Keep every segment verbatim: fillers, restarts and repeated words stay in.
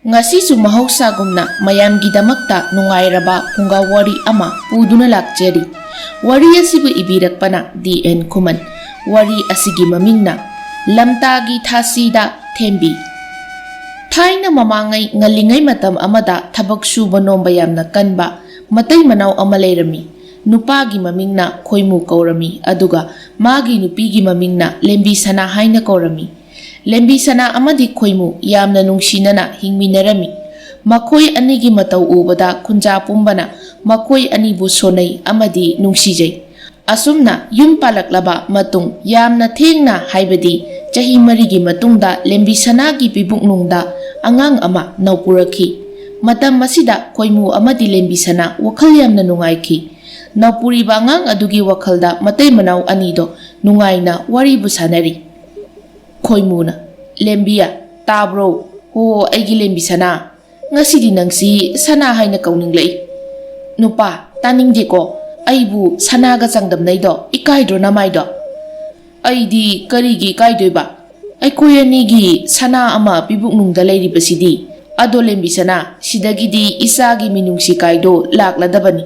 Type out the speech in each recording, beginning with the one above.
ꯉꯁꯤꯁꯨ ꯃꯍꯧꯁꯥꯒꯨꯝꯅ ꯃꯌꯥꯝꯒꯤꯗꯃꯛꯇ ꯅꯨꯡꯉꯥꯏꯔꯕ ꯐꯨꯡꯒꯥ ꯋꯥꯔꯤ ꯑꯃ ꯄꯨꯗꯨꯅ ꯂꯥꯛꯆꯔꯤ꯫ ꯋꯥꯔꯤ ꯑꯁꯤꯕꯨ ꯏꯕꯤꯔꯛꯄꯅ ꯗꯤ ꯑꯦꯟ ꯈꯨꯃꯟ꯫ ꯋꯥꯔꯤ ꯑꯁꯤꯒꯤ ꯃꯃꯤꯡꯅ ꯂꯝꯇꯥꯒꯤ ꯊꯥꯁꯤꯗ ꯊꯦꯝꯕꯤ꯫ ꯊꯥꯏꯅ ꯃꯃꯥꯡꯉꯩ ꯉꯜꯂꯤꯉꯩ ꯃꯇꯝ ꯑꯃꯗ ꯊꯕꯛ ꯁꯨꯕ ꯅꯣꯝꯕ ꯌꯥꯝꯅ ꯀꯟꯕ ꯃꯇꯩ ꯃꯅꯥꯎ ꯑꯃ ꯂꯩꯔꯝꯃꯤ꯫ ꯅꯨꯄꯥꯒꯤ ꯃꯃꯤꯡꯅ ꯈꯣꯏꯃꯨ ꯀꯧꯔꯝꯃꯤ, ꯑꯗꯨꯒ ꯃꯥꯒꯤ ꯅꯨꯄꯤꯒꯤ ꯃꯃꯤꯡꯅ ꯂꯦꯝꯕꯤ ꯁꯅꯥ ꯍꯥꯏꯅ ꯀꯧꯔꯝꯃꯤ꯫ ꯂꯦꯝꯕꯤ ꯁꯅꯥ ꯑꯃꯗꯤ ꯈꯣꯏꯃꯨ ꯌꯥꯝꯅ ꯅꯨꯡꯁꯤꯅꯅ ꯍꯤꯡꯃꯤꯟꯅꯔꯝꯃꯤ꯫ ꯃꯈꯣꯏ ꯑꯅꯤꯒꯤ ꯃꯇꯧ ꯎꯕꯗ ꯈꯨꯟꯖꯥ ꯄꯨꯝꯕꯅ ꯃꯈꯣꯏ ꯑꯅꯤꯕꯨ ꯁꯣꯟꯅꯩ ꯑꯃꯗꯤ ꯅꯨꯡꯁꯤꯖꯩ꯫ ꯑꯁꯨꯝꯅ ꯌꯨꯝ ꯄꯥꯜꯂꯛꯂꯕ ꯃꯇꯨꯡ ꯌꯥꯝꯅ ꯊꯦꯡꯅ, ꯍꯥꯏꯕꯗꯤ ꯆꯍꯤ ꯃꯔꯤꯒꯤ ꯃꯇꯨꯡꯗ ꯂꯦꯝꯕꯤ ꯁꯅꯥꯒꯤ ꯄꯤꯕꯨꯛꯅꯨꯡꯗ ꯑꯉꯥꯡ ꯑꯃ ꯅꯧꯄꯨꯔꯛꯈꯤ꯫ ꯃꯇꯝ ꯑꯁꯤꯗ ꯈꯣꯏꯃꯨ ꯑꯃꯗꯤ ꯂꯦꯝꯕꯤ ꯁꯅꯥ ꯋꯥꯈꯜ ꯌꯥꯝꯅ ꯅꯨꯡꯉꯥꯏꯈꯤ꯫ ꯅꯧꯄꯨꯔꯤꯕ ꯑꯉꯥꯡ ꯑꯗꯨꯒꯤ ꯋꯥꯈꯜꯗ ꯃꯇꯩ ꯃꯅꯥꯎ ꯑꯅꯤꯗꯣ ꯅꯨꯡꯉꯥꯏꯅ ꯋꯥꯔꯤꯕꯨ ꯁꯥꯟꯅꯔꯤ꯫ ꯈꯣꯏꯃꯨꯅ, "ꯂꯦꯝꯕꯤꯌꯥ, ꯇꯥꯕ꯭ꯔꯣ? ꯍꯣ, ꯑꯩꯒꯤ ꯂꯦꯝꯕꯤ ꯁꯅꯥ, ꯉꯁꯤꯗꯤ ꯅꯪꯁꯤ ꯁꯅꯥ ꯍꯥꯏꯅ ꯀꯧꯅꯤꯡꯂꯛꯏ꯫ ꯅꯨꯄꯥ, ꯇꯥꯅꯤꯡꯗꯦꯀꯣ, ꯑꯩꯕꯨ ꯁꯅꯥꯒ ꯆꯥꯡꯗꯝꯅꯩꯗꯣ, ꯏꯀꯥꯏꯗ꯭ꯔꯣ ꯅꯃꯥꯏꯗꯣ?" "ꯑꯩꯗꯤ ꯀꯔꯤꯒꯤ ꯏꯀꯥꯏꯗꯣꯏꯕ? ꯑꯩꯈꯣꯏ ꯑꯅꯤꯒꯤ ꯁꯅꯥ ꯑꯃ ꯄꯤꯕꯨꯛꯅꯨꯡꯗ ꯂꯩꯔꯤꯕꯁꯤꯗꯤ꯫ ꯑꯗꯣ ꯂꯦꯝꯕꯤ ꯁꯅꯥ, ꯁꯤꯗꯒꯤꯗꯤ ꯏꯆꯥꯒꯤ ꯃꯤꯅꯨꯡꯁꯤ ꯀꯥꯏꯗꯣ ꯂꯥꯛꯂꯗꯕꯅꯤ꯫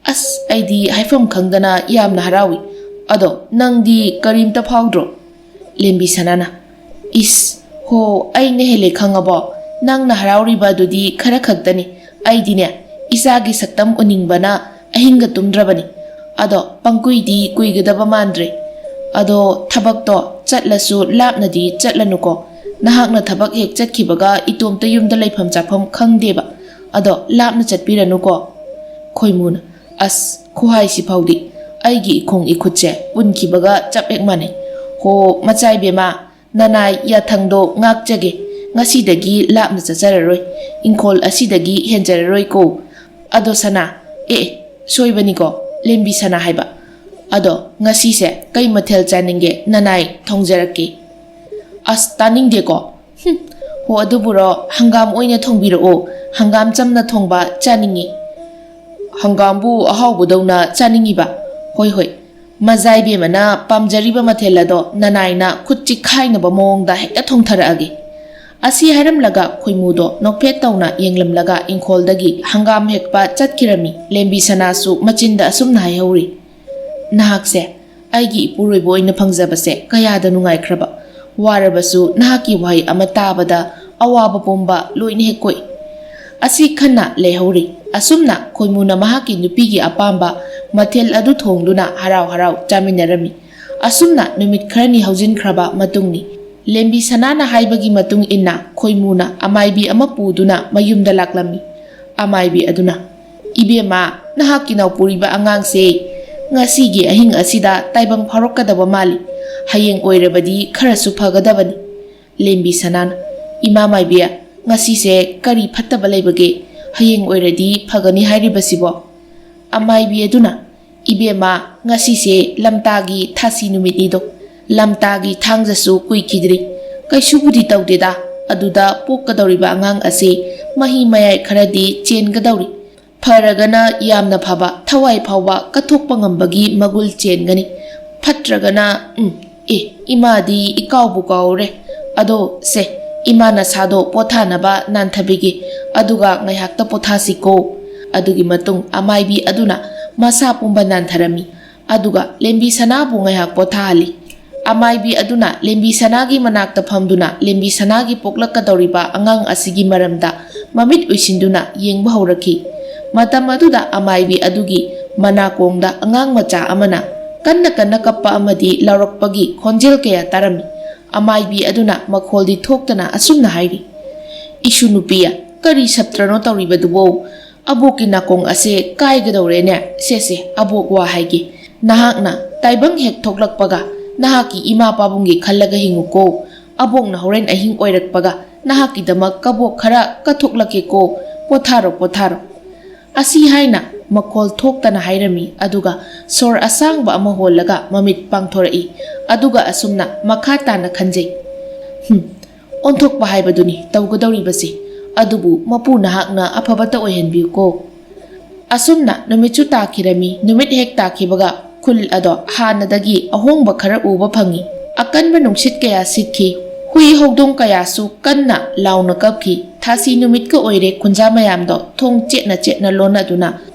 ꯑꯁ, ꯑꯩꯗꯤ ꯍꯥꯏꯐꯝ ꯈꯪꯗꯅ ꯌꯥꯝꯅ ꯍꯔꯥꯎꯏ꯫ ꯑꯗꯣ ꯅꯪꯗꯤ ꯀꯔꯤꯝꯇ ꯐꯥꯎꯗ꯭ꯔꯣ?" ꯂꯦꯝꯕꯤ ꯁꯅꯥꯅ, "ꯏꯁ, ꯍꯣ, ꯑꯩꯅ ꯍꯦꯜꯂꯦ ꯈꯪꯉꯕꯣ? ꯅꯪꯅ ꯍꯔꯥꯎꯔꯤꯕ ꯑꯗꯨꯗꯤ ꯈꯔ ꯈꯛꯇꯅꯤ꯫ ꯑꯩꯗꯤꯅꯦ, ꯏꯆꯥꯒꯤ ꯁꯛꯇꯝ ꯎꯅꯤꯡꯕꯅ ꯑꯍꯤꯡꯒ ꯇꯨꯝꯗ꯭ꯔꯕꯅꯤ꯫ ꯑꯗꯣ ꯄꯪꯀꯨꯏꯗꯤ ꯀꯨꯏꯒꯗꯕ ꯃꯥꯟꯗ꯭ꯔꯦ꯫ ꯑꯗꯣ ꯊꯕꯛꯇꯣ ꯆꯠꯂꯁꯨ ꯂꯥꯞꯅꯗꯤ ꯆꯠꯂꯅꯨꯀꯣ꯫ ꯅꯍꯥꯛꯅ ꯊꯕꯛ ꯍꯦꯛ ꯆꯠꯈꯤꯕꯒ ꯏꯇꯣꯝꯇ ꯌꯨꯝꯗ ꯂꯩꯐꯝ ꯆꯥꯐꯝ ꯈꯪꯗꯦꯕ꯫ ꯑꯗꯣ ꯂꯥꯞꯅ ꯆꯠꯄꯤꯔꯅꯨꯀꯣ꯫" ꯈꯣꯏꯃꯨꯅ, "ꯑꯁ, ꯈꯨꯍꯥꯏꯁꯤ ꯐꯥꯎꯗꯤ꯫ ꯑꯩꯒꯤ ꯏꯈꯣꯡ ꯏꯈꯨꯠꯁꯦ ꯄꯨꯟꯈꯤꯕꯒ ꯆꯞ ꯍꯦꯛ ꯃꯥꯟꯅꯩ꯫ ꯍꯣ, ꯃꯆꯥ ꯏꯕꯦꯝꯃ, ꯅꯅꯥꯏ ꯌꯥꯊꯪꯗꯣ ꯉꯥꯛꯆꯒꯦ꯫ ꯉꯁꯤꯗꯒꯤ ꯂꯥꯞꯅ ꯆꯠꯆꯔꯔꯣꯏ꯫ ꯏꯪꯈꯣꯜ ꯑꯁꯤꯗꯒꯤ ꯍꯦꯟꯖꯔꯔꯣꯏꯀꯣ꯫ ꯑꯗꯣ ꯁꯅꯥ, ꯑꯦ, ꯑꯦ, ꯁꯣꯏꯕꯅꯤꯀꯣ, ꯂꯦꯝꯕꯤ ꯁꯅꯥ ꯍꯥꯏꯕ꯫ ꯑꯗꯣ ꯉꯁꯤꯁꯦ ꯀꯩ ꯃꯊꯦꯜ ꯆꯥꯅꯤꯡꯒꯦ, ꯅꯅꯥꯏ ꯊꯣꯡꯖꯔꯛꯀꯦ꯫" "ꯑꯁ, ꯇꯥꯅꯤꯡꯗꯦꯀꯣ꯫ ꯍꯨꯝ, ꯍꯣ, ꯑꯗꯨꯕꯨꯔꯣ, ꯍꯪꯒꯥꯝ ꯑꯣꯏꯅ ꯊꯣꯡꯕꯤꯔꯛꯑꯣ꯫ ꯍꯪꯒꯥꯝ ꯆꯝꯅ ꯊꯣꯡꯕ ꯆꯥꯅꯤꯡꯉꯤ꯫" "ꯍꯪꯒꯥꯝꯕꯨ ꯑꯍꯥꯎꯕꯗꯧꯅ ꯆꯥꯅꯤꯡꯉꯤꯕ? ꯍꯣꯏ, ꯍꯣꯏ, ꯃꯖꯥ ꯏꯕꯦꯝꯃꯅ ꯄꯥꯝꯖꯔꯤꯕ ꯃꯊꯦꯜ ꯑꯗꯣ ꯅꯅꯥꯏꯅ ꯈꯨꯠ ꯆꯤꯛꯈꯥꯏꯅꯕ ꯃꯑꯣꯡꯗ ꯍꯦꯛꯇ ꯊꯣꯡꯊꯔꯛꯑꯒꯦ꯫" ꯑꯁꯤ ꯍꯥꯏꯔꯝꯂꯒ ꯈꯣꯏꯃꯨꯗꯣ ꯅꯣꯛꯐꯦꯠ ꯇꯧꯅ ꯌꯦꯡꯂꯝꯂꯒ ꯏꯪꯈꯣꯜꯗꯒꯤ ꯍꯪꯒꯥꯝ ꯍꯦꯛꯄ ꯆꯠꯈꯤꯔꯝꯃꯤ꯫ ꯂꯦꯝꯕꯤ ꯁꯅꯥꯁꯨ ꯃꯆꯤꯟꯗ ꯑꯁꯨꯝꯅ ꯍꯥꯏꯍꯧꯔꯤ, "ꯅꯍꯥꯛꯁꯦ ꯑꯩꯒꯤ ꯏꯄꯨꯔꯣꯏꯕ ꯑꯣꯏꯅ ꯐꯪꯖꯕꯁꯦ ꯀꯌꯥꯗ ꯅꯨꯡꯉꯥꯏꯈ꯭ꯔꯕ꯫ ꯋꯥꯔꯕꯁꯨ ꯅꯍꯥꯛꯀꯤ ꯋꯥꯍꯩ ꯑꯃ ꯇꯥꯕꯗ ꯑꯋꯥꯕ ꯄꯨꯝꯕ ꯂꯣꯏꯅ ꯍꯦꯛ ꯀꯣꯛꯏ꯫" ꯑꯁꯤ ꯈꯟꯅ ꯂꯩꯍꯧꯔꯤ꯫ ꯑꯁꯨꯝꯅ ꯈꯣꯏꯃꯨꯅ ꯃꯍꯥꯛꯀꯤ ꯅꯨꯄꯤꯒꯤ ꯑꯄꯥꯝꯕ ꯃꯊꯦꯜ ꯑꯗꯨ ꯊꯣꯡꯗꯨꯅ ꯍꯔꯥꯎ ꯍꯔꯥꯎ ꯆꯥꯃꯤꯟꯅꯔꯝꯃꯤ꯫ ꯑꯁꯨꯝꯅ ꯅꯨꯃꯤꯠ ꯈꯔꯅꯤ ꯍꯧꯖꯤꯟꯈ꯭ꯔꯕ ꯃꯇꯨꯡꯅꯤ꯫ ꯂꯦꯝꯕꯤ ꯁꯅꯥꯅ ꯍꯥꯏꯕꯒꯤ ꯃꯇꯨꯡ ꯏꯟꯅ ꯈꯣꯏꯃꯨꯅ ꯑꯃꯥꯏꯕꯤ ꯑꯃ ꯄꯨꯗꯨꯅ ꯃꯌꯨꯝꯗ ꯂꯥꯛꯂꯝꯃꯤ꯫ ꯑꯃꯥꯏꯕꯤ ꯑꯗꯨꯅ, "ꯏꯕꯦꯝꯃ, ꯅꯍꯥꯛꯀꯤ ꯅꯥꯎꯄꯨꯔꯤꯕ ꯑꯉꯥꯡꯁꯦ ꯉꯁꯤꯒꯤ ꯑꯍꯤꯡ ꯑꯁꯤꯗ ꯇꯥꯏꯕꯪ ꯐꯥꯎꯔꯛꯀꯗꯕ ꯃꯥꯜꯂꯤ꯫ ꯍꯌꯦꯡ ꯑꯣꯏꯔꯕꯗꯤ ꯈꯔꯁꯨ ꯐꯒꯗꯕꯅꯤ꯫" ꯂꯦꯝꯕꯤ ꯁꯅꯥꯅ, "ꯏꯃꯥ ꯃꯥꯏꯕꯤ, ꯉꯁꯤꯁꯦ ꯀꯔꯤ ꯐꯠꯇꯕ ꯂꯩꯕꯒꯦ? ꯍꯌꯦꯡ ꯑꯣꯏꯔꯗꯤ ꯐꯒꯅꯤ ꯍꯥꯏꯔꯤꯕꯁꯤꯕꯣ?" ꯑꯃꯥꯏꯕꯤ ꯑꯗꯨꯅ, "ꯏꯕꯦꯝꯃ, ꯉꯁꯤꯁꯦ ꯂꯝꯇꯥꯒꯤ ꯊꯥꯁꯤ ꯅꯨꯃꯤꯠꯅꯤꯗꯣ꯫ ꯂꯝꯇꯥꯒꯤ ꯊꯥꯡꯖꯁꯨ ꯀꯨꯏꯈꯤꯗ꯭ꯔꯤ꯫ ꯀꯩꯁꯨꯕꯨꯗꯤ ꯇꯧꯗꯦꯗ꯫ ꯑꯗꯨꯗ ꯄꯣꯛꯀꯗꯧꯔꯤꯕ ꯑꯉꯥꯡ ꯑꯁꯤ ꯃꯍꯤ ꯃꯌꯥꯏ ꯈꯔꯗꯤ ꯆꯦꯟꯒꯗꯧꯔꯤ꯫ ꯐꯔꯒꯅ ꯌꯥꯝꯅ ꯐꯕ, ꯊꯋꯥꯏ ꯐꯥꯎꯕ ꯀꯠꯊꯣꯛꯄ ꯉꯝꯕꯒꯤ ꯃꯒꯨꯜ ꯆꯦꯟꯒꯅꯤ꯫ ꯐꯠꯇ꯭ꯔꯒꯅ, ꯎꯝ, ꯑꯦ, ꯏꯃꯥꯗꯤ ꯏꯀꯥꯎꯕꯨ ꯀꯥꯎꯔꯦ꯫ ꯑꯗꯣ ꯁꯦ, ꯏꯃꯥ ꯅꯁꯥꯗꯣ ꯄꯣꯊꯥꯅꯕ ꯅꯥꯟꯊꯕꯤꯒꯦ꯫ ꯑꯗꯨꯒ ꯉꯥꯏꯍꯥꯛꯇ ꯄꯣꯊꯥꯁꯤꯀꯣ꯫" ꯑꯗꯨꯒꯤ ꯃꯇꯨꯡ ꯑꯃꯥꯏꯕꯤ ꯑꯗꯨꯅ ꯃꯁꯥ ꯄꯨꯝꯕ ꯅꯥꯟꯊꯔꯝꯃꯤ꯫ ꯑꯗꯨꯒ ꯂꯦꯝꯕꯤ ꯁꯅꯥꯕꯨ ꯉꯥꯏꯍꯥꯛ ꯄꯣꯊꯥꯍꯜꯂꯤ꯫ ꯑꯃꯥꯏꯕꯤ ꯑꯗꯨꯅ ꯂꯦꯝꯕꯤ ꯁꯅꯥꯒꯤ ꯃꯅꯥꯛꯇ ꯐꯝꯗꯨꯅ ꯂꯦꯝꯕꯤ ꯁꯅꯥꯒꯤ ꯄꯣꯛꯂꯛꯀꯗꯧꯔꯤꯕ ꯑꯉꯥꯡ ꯑꯁꯤꯒꯤ ꯃꯔꯝꯗ ꯃꯃꯤꯠ ꯎꯏꯁꯤꯟꯗꯨꯅ ꯌꯦꯡꯕ ꯍꯧꯔꯛꯈꯤ꯫ ꯃꯇꯝ ꯑꯗꯨꯗ ꯑꯃꯥꯏꯕꯤ ꯑꯗꯨꯒꯤ ꯃꯅꯥꯀꯣꯡꯗ ꯑꯉꯥꯡ ꯃꯆꯥ ꯑꯃꯅ ꯀꯟꯅ ꯀꯟꯅ ꯀꯞꯄ ꯑꯃꯗꯤ ꯂꯥꯎꯔꯛꯄꯒꯤ ꯈꯣꯟꯖꯦꯜ ꯀꯌꯥ ꯇꯥꯔꯝꯃꯤ꯫ ꯑꯃꯥꯏꯕꯤ ꯑꯗꯨꯅ ꯃꯈꯣꯜꯗꯤ ꯊꯣꯛꯇꯅ ꯑꯁꯨꯝꯅ ꯍꯥꯏꯔꯤ, "ꯏꯁꯨ ꯅꯨꯄꯤ, ꯀꯔꯤ ꯁꯞꯇ꯭ꯔꯅꯣ ꯇꯧꯔꯤꯕꯗꯨꯕꯣ? ꯑꯕꯣꯛꯀꯤ ꯅꯥꯀꯣꯡ ꯑꯁꯦ ꯀꯥꯏꯒꯗꯧꯔꯦꯅꯦ꯫ ꯁꯦ ꯁꯦ, ꯑꯕꯣꯛ ꯋꯥ ꯍꯥꯏꯒꯦ꯫ ꯅꯍꯥꯛꯅ ꯇꯥꯏꯕꯪ ꯍꯦꯛ ꯊꯣꯛꯂꯛꯄꯒ ꯅꯍꯥꯛꯀꯤ ꯏꯃꯥ ꯄꯥꯕꯨꯡꯒꯤ ꯈꯜꯂꯒ ꯍꯤꯡꯉꯨꯀꯣ꯫ ꯑꯕꯣꯛꯅ ꯍꯣꯔꯦꯟ ꯑꯍꯤꯡ ꯑꯣꯏꯔꯛꯄꯒ ꯅꯍꯥꯛꯀꯤꯗꯃꯛ ꯀꯕꯣꯛ ꯈꯔ ꯀꯠꯊꯣꯛꯂꯛꯀꯦꯀꯣ꯫ ꯄꯣꯊꯥꯔꯣ, ꯄꯣꯊꯥꯔꯣ꯫" ꯑꯁꯤ ꯍꯥꯏꯅ ꯃꯈꯣꯜ ꯊꯣꯛꯇꯅ ꯍꯥꯏꯔꯝꯃꯤ, ꯑꯗꯨꯒ ꯁꯣꯔ ꯑꯁꯥꯡꯕ ꯑꯃ ꯍꯣꯜꯂꯒ ꯃꯃꯤꯠ ꯄꯥꯡꯊꯣꯔꯛꯏ꯫ ꯑꯗꯨꯒ ꯑꯁꯨꯝꯅ ꯃꯈꯥ ꯇꯥꯅ ꯈꯟꯖꯩ, "ꯍꯨꯝ, ꯑꯣꯟꯊꯣꯛꯄ ꯍꯥꯏꯕꯗꯨꯅꯤ ꯇꯧꯒꯗꯧꯔꯤꯕꯁꯦ꯫ ꯑꯗꯨꯕꯨ ꯃꯄꯨ ꯅꯍꯥꯛꯅ ꯑꯐꯕꯇ ꯑꯣꯏꯍꯟꯕꯤꯌꯨꯀꯣ꯫" ꯑꯁꯨꯝꯅ ꯅꯨꯃꯤꯠꯁꯨ ꯇꯥꯈꯤꯔꯝꯃꯤ꯫ ꯅꯨꯃꯤꯠ ꯍꯦꯛ ꯇꯥꯈꯤꯕꯒ ꯈꯨꯜ ꯑꯗꯣ ꯍꯥꯟꯅꯗꯒꯤ ꯑꯍꯣꯡꯕ ꯈꯔ ꯎꯕ ꯐꯪꯉꯤ꯫ ꯑꯀꯟꯕ ꯅꯨꯡꯁꯤꯠ ꯀꯌꯥ ꯁꯤꯠꯈꯤ꯫ ꯍꯨꯏ ꯍꯧꯗꯣꯡ ꯀꯌꯥꯁꯨ ꯀꯟꯅ ꯂꯥꯎꯅ ꯀꯞꯈꯤ꯫ ꯊꯥꯁꯤ ꯅꯨꯃꯤꯠꯀ ꯑꯣꯏꯔꯦ ꯈꯨꯟꯖꯥ ꯃꯌꯥꯝꯗꯣ ꯊꯣꯡ ꯆꯦꯠꯅ ꯆꯦꯠꯅ ꯂꯣꯟꯅꯗꯨꯅ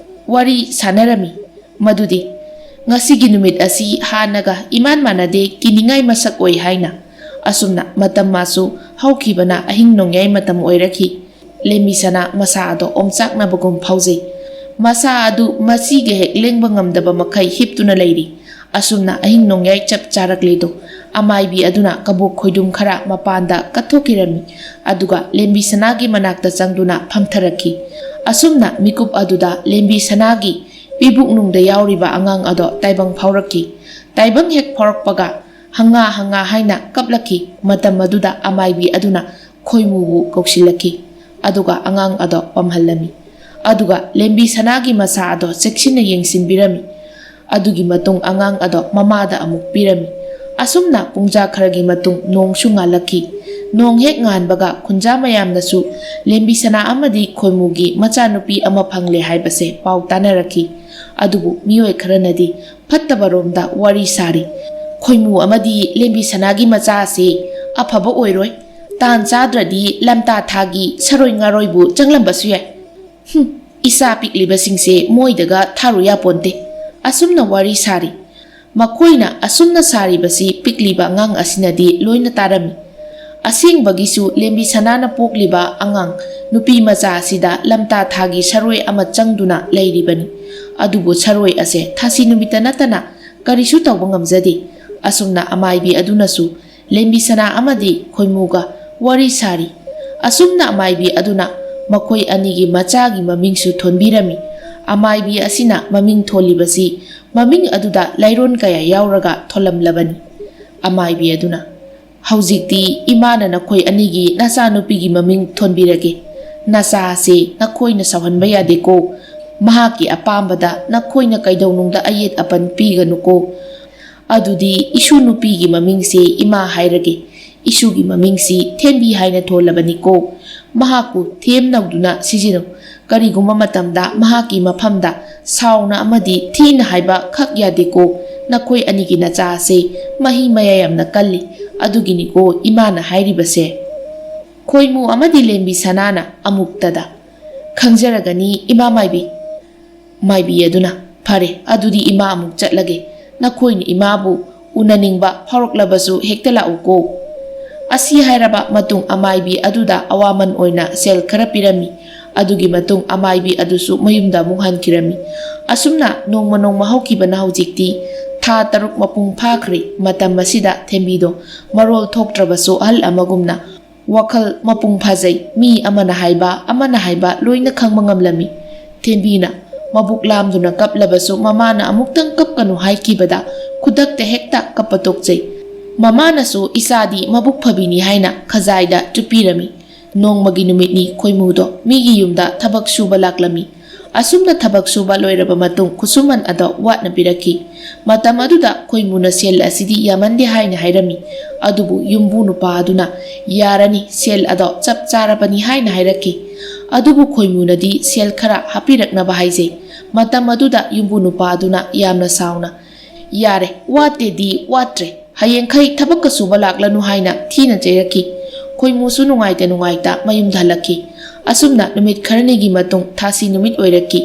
ꯋꯥꯔꯤ ꯁꯥꯟꯅꯔꯝꯃꯤ꯫ ꯃꯗꯨꯗꯤ ꯉꯁꯤꯒꯤ ꯅꯨꯃꯤꯠ ꯑꯁꯤ ꯍꯥꯟꯅꯒ ꯏꯃꯥꯟ ꯃꯥꯟꯅꯗꯦ, ꯀꯤꯅꯤꯡꯉꯥꯏ ꯃꯁꯛ ꯑꯣꯏ ꯍꯥꯏꯅ꯫ ꯑꯁꯨꯝꯅ ꯃꯇꯝ ꯃꯥꯁꯨ ꯍꯧꯈꯤꯕꯅ ꯑꯍꯤꯡ ꯅꯣꯡꯌꯥꯏ ꯃꯇꯝ ꯑꯣꯏꯔꯛꯈꯤ꯫ ꯂꯦꯝꯕꯤ ꯁꯅꯥ ꯃꯁꯥ ꯑꯗꯣ ꯑꯣꯝꯆꯥꯛꯅꯕꯒꯨꯝ ꯐꯥꯎꯖꯩ꯫ ꯃꯁꯥ ꯑꯗꯨ ꯃꯁꯤꯒ ꯍꯦꯛ ꯂꯦꯡꯕ ꯉꯝꯗꯕ ꯃꯈꯩ ꯍꯤꯞꯇꯨꯅ ꯂꯩꯔꯤ꯫ ꯑꯁꯨꯝꯅ ꯑꯍꯤꯡ ꯅꯣꯡꯌꯥꯏ ꯆꯞ ꯆꯥꯔꯛꯂꯦꯗꯣ꯫ ꯑꯃꯥꯏꯕꯤ ꯑꯗꯨꯅ ꯀꯕꯣꯛ ꯈꯣꯏꯗꯨꯝ ꯈꯔ ꯃꯄꯥꯟꯗ ꯀꯠꯊꯣꯛꯈꯤꯔꯝꯃꯤ꯫ ꯑꯗꯨꯒ ꯂꯦꯝꯕꯤ ꯁꯅꯥꯒꯤ ꯃꯅꯥꯛꯇ ꯆꯪꯗꯨꯅ ꯐꯝꯊꯔꯛꯈꯤ꯫ ꯑꯁꯨꯝꯅ ꯃꯤꯀꯨꯞ ꯑꯗꯨꯗ ꯂꯦꯝꯕꯤ ꯁꯅꯥꯒꯤ ꯄꯤꯕꯨꯛꯅꯨꯡꯗ ꯌꯥꯎꯔꯤꯕ ꯑꯉꯥꯡ ꯑꯗꯣ ꯇꯥꯏꯕꯪ ꯐꯥꯎꯔꯛꯈꯤ꯫ ꯇꯥꯏꯕꯪ ꯍꯦꯛ ꯐꯥꯎꯔꯛꯄꯒ ꯍꯪꯉꯥ ꯍꯪꯉꯥ ꯍꯥꯏꯅ ꯀꯞꯂꯛꯈꯤ꯫ ꯃꯇꯝ ꯑꯗꯨꯗ ꯑꯃꯥꯏꯕꯤ ꯑꯗꯨꯅ ꯈꯣꯏꯃꯨꯕꯨ ꯀꯧꯁꯤꯜꯂꯛꯈꯤ꯫ ꯑꯗꯨꯒ ꯑꯉꯥꯡ ꯑꯗꯣ ꯄꯝꯍꯜꯂꯝꯃꯤ꯫ ꯑꯗꯨꯒ ꯂꯦꯝꯕꯤ ꯁꯅꯥꯒꯤ ꯃꯁꯥ ꯑꯗꯣ ꯆꯦꯛꯁꯤꯟꯅ ꯌꯦꯡꯁꯤꯟꯕꯤꯔꯝꯃꯤ꯫ ꯑꯗꯨꯒꯤ ꯃꯇꯨꯡ ꯑꯉꯥꯡ ꯑꯗꯣ ꯃꯃꯥꯗ ꯑꯃꯨꯛ ꯄꯤꯔꯝꯃꯤ꯫ ꯑꯁꯨꯝꯅ ꯄꯨꯡꯖꯥ ꯈꯔꯒꯤ ꯃꯇꯨꯡ ꯅꯣꯡꯁꯨ ꯉꯥꯜꯂꯛꯈꯤ꯫ ꯅꯣꯡ ꯍꯦꯛ ꯉꯥꯟꯕꯒ ꯈꯨꯟꯖꯥ ꯃꯌꯥꯝꯅꯁꯨ ꯂꯦꯝꯕꯤ ꯁꯅꯥ ꯑꯃꯗꯤ ꯈꯣꯏꯃꯨꯒꯤ ꯃꯆꯥꯅꯨꯄꯤ ꯑꯃ ꯐꯪꯂꯦ ꯍꯥꯏꯕꯁꯦ ꯄꯥꯎ ꯇꯥꯅꯔꯛꯈꯤ꯫ ꯑꯗꯨꯕꯨ ꯃꯤꯑꯣꯏ ꯈꯔꯅꯗꯤ ꯐꯠꯇꯕꯔꯣꯝꯗ ꯋꯥꯔꯤ ꯁꯥꯔꯤ꯫ ꯈꯣꯏꯃꯨ ꯑꯃꯗꯤ ꯂꯦꯝꯕꯤ ꯁꯅꯥꯒꯤ ꯃꯆꯥ ꯑꯁꯤ ꯑꯐꯕ ꯑꯣꯏꯔꯣꯏ꯫ ꯇꯥꯟ ꯆꯥꯗ꯭ꯔꯗꯤ ꯂꯝꯇꯥ ꯊꯥꯒꯤ ꯁꯔꯣꯏ ꯉꯥꯔꯣꯏꯕꯨ ꯆꯪꯂꯝꯕꯁꯨ ꯌꯥꯏ꯫ ꯍꯨꯝ, ꯏꯆꯥ ꯄꯤꯛꯂꯤꯕꯁꯤꯡꯁꯦ ꯃꯣꯏꯗꯒ ꯊꯥꯔꯨ ꯌꯥꯄꯣꯟꯇꯦ꯫ ꯑꯁꯨꯝꯅ ꯋꯥꯔꯤ ꯁꯥꯔꯤ꯫ ꯃꯈꯣꯏꯅ ꯑꯁꯨꯝꯅ ꯁꯥꯔꯤꯕꯁꯤ ꯄꯤꯛꯂꯤꯕ ꯑꯉꯥꯡ ꯑꯁꯤꯅꯗꯤ ꯂꯣꯏꯅ ꯇꯥꯔꯝꯃꯤ꯫ ꯑꯁꯦꯡꯕꯒꯤꯁꯨ ꯂꯦꯝꯕꯤ ꯁꯅꯥꯅ ꯄꯣꯛꯂꯤꯕ ꯑꯉꯥꯡ ꯅꯨꯄꯤ ꯃꯆꯥ ꯑꯁꯤꯗ ꯂꯝꯇꯥ ꯊꯥꯒꯤ ꯁꯔꯣꯏ ꯑꯃ ꯆꯪꯗꯨꯅ ꯂꯩꯔꯤꯕꯅꯤ꯫ ꯑꯗꯨꯕꯨ ꯁꯔꯣꯏ ꯑꯁꯦ ꯊꯥꯁꯤ ꯅꯨꯃꯤꯠꯇ ꯅꯠꯇꯅ ꯀꯔꯤꯁꯨ ꯇꯧꯕ ꯉꯝꯖꯗꯦ꯫ ꯑꯁꯨꯝꯅ ꯑꯃꯥꯏꯕꯤ ꯑꯗꯨꯅꯁꯨ ꯂꯦꯝꯕꯤ ꯁꯅꯥ ꯑꯃꯗꯤ ꯈꯣꯏꯃꯨꯒ ꯋꯥꯔꯤ ꯁꯥꯔꯤ꯫ ꯑꯁꯨꯝꯅ ꯑꯃꯥꯏꯕꯤ ꯑꯗꯨꯅ ꯃꯈꯣꯏ ꯑꯅꯤꯒꯤ ꯃꯆꯥꯒꯤ ꯃꯃꯤꯡꯁꯨ ꯊꯣꯟꯕꯤꯔꯝꯃꯤ꯫ ꯑꯃꯥꯏꯕꯤ ꯑꯁꯤꯅ ꯃꯃꯤꯡ ꯊꯣꯜꯂꯤꯕꯁꯤ ꯃꯃꯤꯡ ꯑꯗꯨꯗ ꯂꯥꯏꯔꯣꯟ ꯀꯌꯥ ꯌꯥꯎꯔꯒ ꯊꯣꯜꯂꯝꯂꯕꯅꯤ꯫ ꯑꯃꯥꯏꯕꯤ ꯑꯗꯨꯅ, "ꯍꯧꯖꯤꯛꯇꯤ ꯏꯃꯥꯅ ꯅꯈꯣꯏ ꯑꯅꯤꯒꯤ ꯅꯆꯥꯅꯨꯄꯤꯒꯤ ꯃꯃꯤꯡ ꯊꯣꯟꯕꯤꯔꯒꯦ꯫ ꯅꯆꯥ ꯑꯁꯤ ꯅꯈꯣꯏꯅ ꯁꯥꯎꯍꯟꯕ ꯌꯥꯗꯦꯀꯣ꯫ ꯃꯍꯥꯛꯀꯤ ꯑꯄꯥꯝꯕꯗ ꯅꯈꯣꯏꯅ ꯀꯩꯗꯧꯅꯨꯡꯗ ꯑꯌꯦꯠ ꯑꯄꯟ ꯄꯤꯒꯅꯨꯀꯣ꯫ ꯑꯗꯨꯗꯤ ꯏꯁꯨ ꯅꯨꯄꯤꯒꯤ ꯃꯃꯤꯡꯁꯤ ꯏꯃꯥ ꯍꯥꯏꯔꯒꯦ꯫ ꯏꯁꯨꯒꯤ ꯃꯃꯤꯡꯁꯤ ꯊꯦꯝꯕꯤ ꯍꯥꯏꯅ ꯊꯣꯜꯂꯕꯅꯤꯀꯣ꯫ ꯃꯍꯥꯛꯄꯨ ꯊꯦꯝ ꯅꯧꯗꯨꯅ ꯁꯤꯖꯤꯟꯅꯧ꯫ ꯀꯔꯤꯒꯨꯝꯕ ꯃꯇꯝꯗ ꯃꯍꯥꯛꯀꯤ ꯃꯐꯝꯗ ꯁꯥꯎꯅ ꯑꯃꯗꯤ ꯊꯤꯅ ꯍꯥꯏꯕ ꯈꯛ ꯌꯥꯗꯦꯀꯣ꯫ ꯅꯈꯣꯏ ꯑꯅꯤꯒꯤ ꯅꯆꯥ ꯑꯁꯦ ꯃꯍꯤ ꯃꯌꯥꯏ ꯌꯥꯝꯅ ꯀꯜꯂꯤ, ꯑꯗꯨꯒꯤꯅꯤꯀꯣ ꯏꯃꯥꯅ ꯍꯥꯏꯔꯤꯕꯁꯦ꯫ ꯈꯣꯏꯃꯨ ꯑꯃꯗꯤ ꯂꯦꯝꯕꯤ ꯁꯅꯥꯅ ꯑꯃꯨꯛꯇꯗ, "ꯈꯪꯖꯔꯒꯅꯤ ꯏꯃꯥ ꯃꯥꯏꯕꯤ"꯫ ꯃꯥꯏꯕꯤ ꯑꯗꯨꯅ, "ꯐꯔꯦ, ꯑꯗꯨꯗꯤ ꯏꯃꯥ ꯑꯃꯨꯛ ꯆꯠꯂꯒꯦ꯫ ꯅꯈꯣꯏꯅ ꯏꯃꯥꯕꯨ ꯎꯅꯅꯤꯡꯕ ꯐꯥꯎꯔꯛꯂꯕꯁꯨ ꯍꯦꯛꯇ ꯂꯥꯛꯎꯀꯣ"꯫ ꯑꯁꯤ ꯍꯥꯏꯔꯕ ꯃꯇꯨꯡ ꯑꯃꯥꯏꯕꯤ ꯑꯗꯨꯗ ꯑꯋꯥꯃꯟ ꯑꯣꯏꯅ ꯁꯦꯜ ꯈꯔ ꯄꯤꯔꯝꯃꯤ꯫ ꯑꯗꯨꯒꯤ ꯃꯇꯨꯡ ꯑꯃꯥꯏꯕꯤ ꯑꯗꯨꯁꯨ ꯃꯌꯨꯝꯗ ꯑꯃꯨꯛ ꯍꯟꯈꯤꯔꯝꯃꯤ꯫ ꯑꯁꯨꯝꯅ ꯅꯣꯡꯃ ꯅꯣꯡꯃ ꯍꯧꯈꯤꯕꯅ ꯍꯧꯖꯤꯛꯇꯤ ꯊꯥ ꯇꯔꯨꯛ ꯃꯄꯨꯡ ꯐꯥꯈ꯭ꯔꯦ꯫ ꯃꯇꯝ ꯑꯁꯤꯗ ꯊꯦꯝꯕꯤꯗꯣ ꯃꯔꯣꯜ ꯊꯣꯛꯇ꯭ꯔꯕꯁꯨ ꯑꯍꯜ ꯑꯃꯒꯨꯝꯅ ꯋꯥꯈꯜ ꯃꯄꯨꯡ ꯐꯥꯖꯩ꯫ ꯃꯤ ꯑꯃꯅ ꯍꯥꯏꯕ, ꯑꯃꯅ ꯍꯥꯏꯕ ꯂꯣꯏꯅ ꯈꯪꯕ ꯉꯝꯂꯝꯃꯤ꯫ ꯊꯦꯝꯕꯤꯅ ꯃꯕꯨꯛ ꯂꯥꯝꯗꯨꯅ ꯀꯞꯂꯕꯁꯨ ꯃꯃꯥꯅ ꯑꯃꯨꯛꯇꯪ ꯀꯞꯀꯅꯨ ꯍꯥꯏꯈꯤꯕꯗ ꯈꯨꯗꯛꯇ ꯍꯦꯛꯇ ꯀꯞꯄ ꯇꯣꯛꯆꯩ꯫ ꯃꯃꯥꯅꯁꯨ ꯏꯆꯥꯗꯤ ꯃꯕꯨꯛ ꯐꯕꯤꯅꯤ ꯍꯥꯏꯅ ꯈꯖꯥꯏꯗ ꯆꯨꯞꯄꯤꯔꯝꯃꯤ꯫ ꯅꯣꯡꯃꯒꯤ ꯅꯨꯃꯤꯠꯅꯤ ꯈꯣꯏꯃꯨꯗꯣ ꯃꯤꯒꯤ ꯌꯨꯝꯗ ꯊꯕꯛ ꯁꯨꯕ ꯂꯥꯛꯂꯝꯃꯤ꯫ ꯑꯁꯨꯝꯅ ꯊꯕꯛ ꯁꯨꯕ ꯂꯣꯏꯔꯕ ꯃꯇꯨꯡ ꯈꯨꯠꯁꯨꯃꯟ ꯑꯗꯣ ꯋꯥꯠꯅ ꯄꯤꯔꯛꯈꯤ꯫ ꯃꯇꯝ ꯑꯗꯨꯗ ꯈꯣꯏꯃꯨꯅ ꯁꯦꯜ ꯑꯁꯤꯗꯤ ꯌꯥꯝꯃꯟꯗꯦ ꯍꯥꯏꯅ ꯍꯥꯏꯔꯝꯃꯤ꯫ ꯑꯗꯨꯕꯨ ꯌꯨꯝꯕꯨ ꯅꯨꯄꯥ ꯑꯗꯨꯅ, "ꯌꯥꯔꯅꯤ, ꯁꯦꯜ ꯑꯗꯣ ꯆꯞ ꯆꯥꯔꯕꯅꯤ" ꯍꯥꯏꯅ ꯍꯥꯏꯔꯛꯈꯤ꯫ ꯑꯗꯨꯕꯨ ꯈꯣꯏꯃꯨꯅꯗꯤ ꯁꯦꯜ ꯈꯔ ꯍꯥꯞꯄꯤꯔꯛꯅꯕ ꯍꯥꯏꯖꯩ꯫ ꯃꯇꯝ ꯑꯗꯨꯗ ꯌꯨꯝꯕꯨ ꯅꯨꯄꯥ ꯑꯗꯨꯅ ꯌꯥꯝꯅ ꯁꯥꯎꯅ, "ꯌꯥꯔꯦ, ꯋꯥꯠꯇꯦꯗꯤ ꯋꯥꯠꯇ꯭ꯔꯦ, ꯍꯌꯦꯡꯈꯩ ꯊꯕꯛꯀ ꯁꯨꯕ ꯂꯥꯛꯂꯅꯨ" ꯍꯥꯏꯅ ꯊꯤꯅ ꯆꯩꯔꯛꯈꯤ꯫ ꯈꯣꯏꯃꯨꯁꯨ ꯅꯨꯡꯉꯥꯏꯇ ꯅꯨꯡꯉꯥꯏꯇ ꯃꯌꯨꯝꯗ ꯍꯜꯂꯛꯈꯤ꯫ ꯑꯁꯨꯝꯅ ꯅꯨꯃꯤꯠ ꯈꯔꯅꯤꯒꯤ ꯃꯇꯨꯡ ꯊꯥꯁꯤ ꯅꯨꯃꯤꯠ ꯑꯣꯏꯔꯛꯈꯤ꯫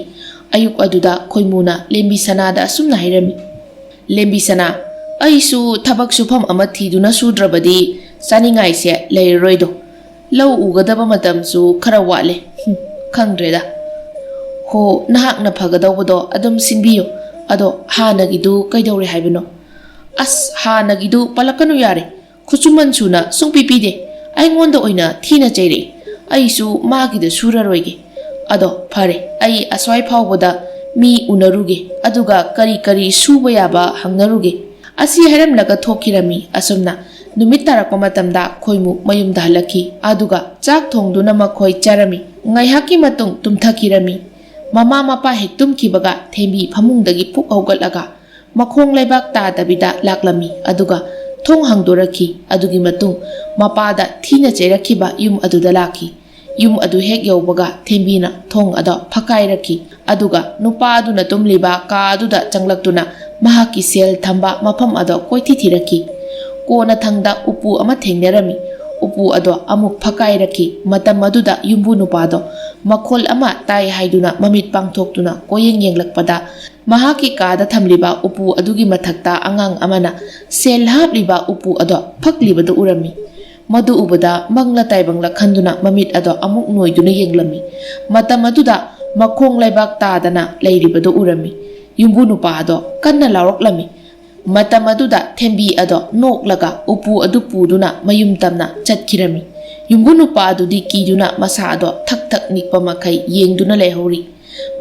ꯑꯌꯨꯛ ꯑꯗꯨꯗ ꯈꯣꯏꯃꯨꯅ ꯂꯦꯝꯕꯤ ꯁꯅꯥꯗ ꯑꯁꯨꯝꯅ ꯍꯥꯏꯔꯝꯃꯤ, "ꯂꯦꯝꯕꯤ ꯁꯅꯥ, ꯑꯩꯁꯨ ꯊꯕꯛ ꯁꯨꯐꯝ ꯑꯃ ꯊꯤꯗꯨꯅ ꯁꯨꯗ꯭ꯔꯕꯗꯤ ꯆꯥꯅꯤꯡꯉꯥꯏꯁꯦ ꯂꯩꯔꯔꯣꯏꯗꯣ꯫ ꯂꯧ ꯎꯒꯗꯕ ꯃꯇꯝꯁꯨ ꯈꯔ ꯋꯥꯠꯂꯦ꯫ ꯍꯨꯝ, ꯈꯪꯗ꯭ꯔꯦꯗ꯫ ꯍꯣ, ꯅꯍꯥꯛꯅ ꯐꯒꯗꯧꯕꯗꯣ ꯑꯗꯨꯝ ꯁꯤꯟꯕꯤꯌꯨ꯫ ꯑꯗꯣ ꯍꯥꯟꯅꯒꯤꯗꯨ ꯀꯩꯗꯧꯔꯦ ꯍꯥꯏꯕꯅꯣ?" "ꯑꯁ, ꯍꯥꯟꯅꯒꯤꯗꯨ ꯄꯜꯂꯛꯀꯅꯨ ꯌꯥꯔꯦ꯫ ꯈꯨꯠꯁꯨꯃꯟ ꯁꯨꯅ ꯁꯨꯡꯄꯤ ꯄꯤꯗꯦ꯫ ꯑꯩꯉꯣꯟꯗ ꯑꯣꯏꯅ ꯊꯤꯅ ꯆꯩꯔꯛꯏ꯫ ꯑꯩꯁꯨ ꯃꯥꯒꯤꯗ ꯁꯨꯔꯔꯣꯏꯒꯦ꯫ ꯑꯗꯣ ꯐꯔꯦ, ꯑꯩ ꯑꯁ꯭ꯋꯥꯏ ꯐꯥꯎꯕꯗ ꯃꯤ ꯎꯅꯔꯨꯒꯦ, ꯑꯗꯨꯒ ꯀꯔꯤ ꯀꯔꯤ ꯁꯨꯕ ꯌꯥꯕ ꯍꯪꯅꯔꯨꯒꯦ"꯫ ꯑꯁꯤ ꯍꯥꯏꯔꯝꯂꯒ ꯊꯣꯛꯈꯤꯔꯝꯃꯤ꯫ ꯑꯁꯨꯝꯅ ꯅꯨꯃꯤꯠ ꯇꯥꯔꯛꯄ ꯃꯇꯝꯗ ꯈꯣꯏꯃꯨ ꯃꯌꯨꯝꯗ ꯍꯜꯂꯛꯈꯤ꯫ ꯑꯗꯨꯒ ꯆꯥꯛ ꯊꯣꯡꯗꯨꯅ ꯃꯈꯣꯏ ꯆꯥꯔꯝꯃꯤ꯫ ꯉꯥꯏꯍꯥꯛꯀꯤ ꯃꯇꯨꯡ ꯇꯨꯝꯊꯈꯤꯔꯝꯃꯤ꯫ ꯃꯃꯥ ꯃꯄꯥ ꯍꯦꯛ ꯇꯨꯝꯈꯤꯕꯒ ꯊꯦꯝꯕꯤ ꯐꯃꯨꯡꯗꯒꯤ ꯐꯨꯛ ꯍꯧꯒꯠꯂꯒ ꯃꯈꯣꯡ ꯂꯩꯕꯥꯛ ꯇꯥꯗꯕꯤꯗ ꯂꯥꯛꯂꯝꯃꯤ꯫ ꯑꯗꯨꯒ ꯊꯣꯡ ꯍꯥꯡꯗꯣꯔꯛꯈꯤ꯫ ꯑꯗꯨꯒꯤ ꯃꯇꯨꯡ ꯃꯄꯥꯗ ꯊꯤꯅ ꯆꯩꯔꯛꯈꯤꯕ ꯌꯨꯝ ꯑꯗꯨꯗ ꯂꯥꯛꯈꯤ꯫ ꯌꯨꯝ ꯑꯗꯨ ꯍꯦꯛ ꯌꯧꯕꯒ ꯊꯦꯝꯕꯤꯅ ꯊꯣꯡ ꯑꯗꯣ ꯐꯛꯀꯥꯏꯔꯛꯈꯤ꯫ ꯑꯗꯨꯒ ꯅꯨꯄꯥ ꯑꯗꯨꯅ ꯇꯨꯝꯂꯤꯕ ꯀꯥ ꯑꯗꯨꯗ ꯆꯪꯂꯛꯇꯨꯅ ꯃꯍꯥꯛꯀꯤ ꯁꯦꯜ ꯊꯝꯕ ꯃꯐꯝ ꯑꯗꯣ ꯀꯣꯏꯊꯤ ꯊꯤꯔꯛꯈꯤ꯫ ꯀꯣꯟꯅꯊꯪꯗ ꯎꯄꯨ ꯑꯃ ꯊꯦꯡꯅꯔꯝꯃꯤ꯫ ꯎꯄꯨ ꯑꯗꯣ ꯑꯃꯨꯛ ꯐꯛꯀꯥꯏꯔꯛꯈꯤ꯫ ꯃꯇꯝ ꯑꯗꯨꯗ ꯌꯨꯝꯕꯨ ꯅꯨꯄꯥꯗꯣ ꯃꯈꯣꯜ ꯑꯃ ꯇꯥꯏ ꯍꯥꯏꯗꯨꯅ ꯃꯃꯤꯠ ꯄꯥꯡꯊꯣꯛꯇꯨꯅ ꯀꯣꯏꯌꯦꯡ ꯌꯦꯡꯂꯛꯄꯗ, ꯃꯍꯥꯛꯀꯤ ꯀꯥꯗ ꯊꯝꯂꯤꯕ ꯎꯄꯨ ꯑꯗꯨꯒꯤ ꯃꯊꯛꯇ ꯑꯉꯥꯡ ꯑꯃꯅ ꯁꯦꯜ ꯍꯥꯞꯂꯤꯕ ꯎꯄꯨ ꯑꯗꯣ ꯐꯛꯂꯤꯕꯗꯨ ꯎꯔꯝꯃꯤ꯫ ꯃꯗꯨ ꯎꯕꯗ ꯃꯪꯂ ꯇꯥꯏꯕꯪꯂ ꯈꯟꯗꯨꯅ ꯃꯃꯤꯠ ꯑꯗꯣ ꯑꯃꯨꯛ ꯅꯣꯏꯗꯨꯅ ꯌꯦꯡꯂꯝꯃꯤ꯫ ꯃꯇꯝ ꯑꯗꯨꯗ ꯃꯈꯣꯡ ꯂꯩꯕꯥꯛ ꯇꯥꯗꯅ ꯂꯩꯔꯤꯕꯗꯣ ꯎꯔꯝꯃꯤ꯫ ꯌꯨꯝꯕꯨ ꯅꯨꯄꯥ ꯑꯗꯣ ꯀꯟꯅ ꯂꯥꯎꯔꯛꯂꯝꯃꯤ꯫ ꯃꯇꯝ ꯑꯗꯨꯗ ꯊꯦꯝꯕꯤ ꯑꯗꯣ ꯅꯣꯛꯂꯒ ꯎꯄꯨ ꯑꯗꯨ ꯄꯨꯗꯨꯅ ꯃꯌꯨꯝ ꯇꯝꯅ ꯆꯠꯈꯤꯔꯝꯃꯤ꯫ ꯌꯨꯝꯕꯨ ꯅꯨꯄꯥ ꯑꯗꯨꯗꯤ ꯀꯤꯗꯨꯅ ꯃꯁꯥ ꯑꯗꯣ ꯊꯛ ꯊꯛ ꯅꯤꯛꯄ ꯃꯈꯩ ꯌꯦꯡꯗꯨꯅ ꯂꯩꯍꯧꯔꯤ꯫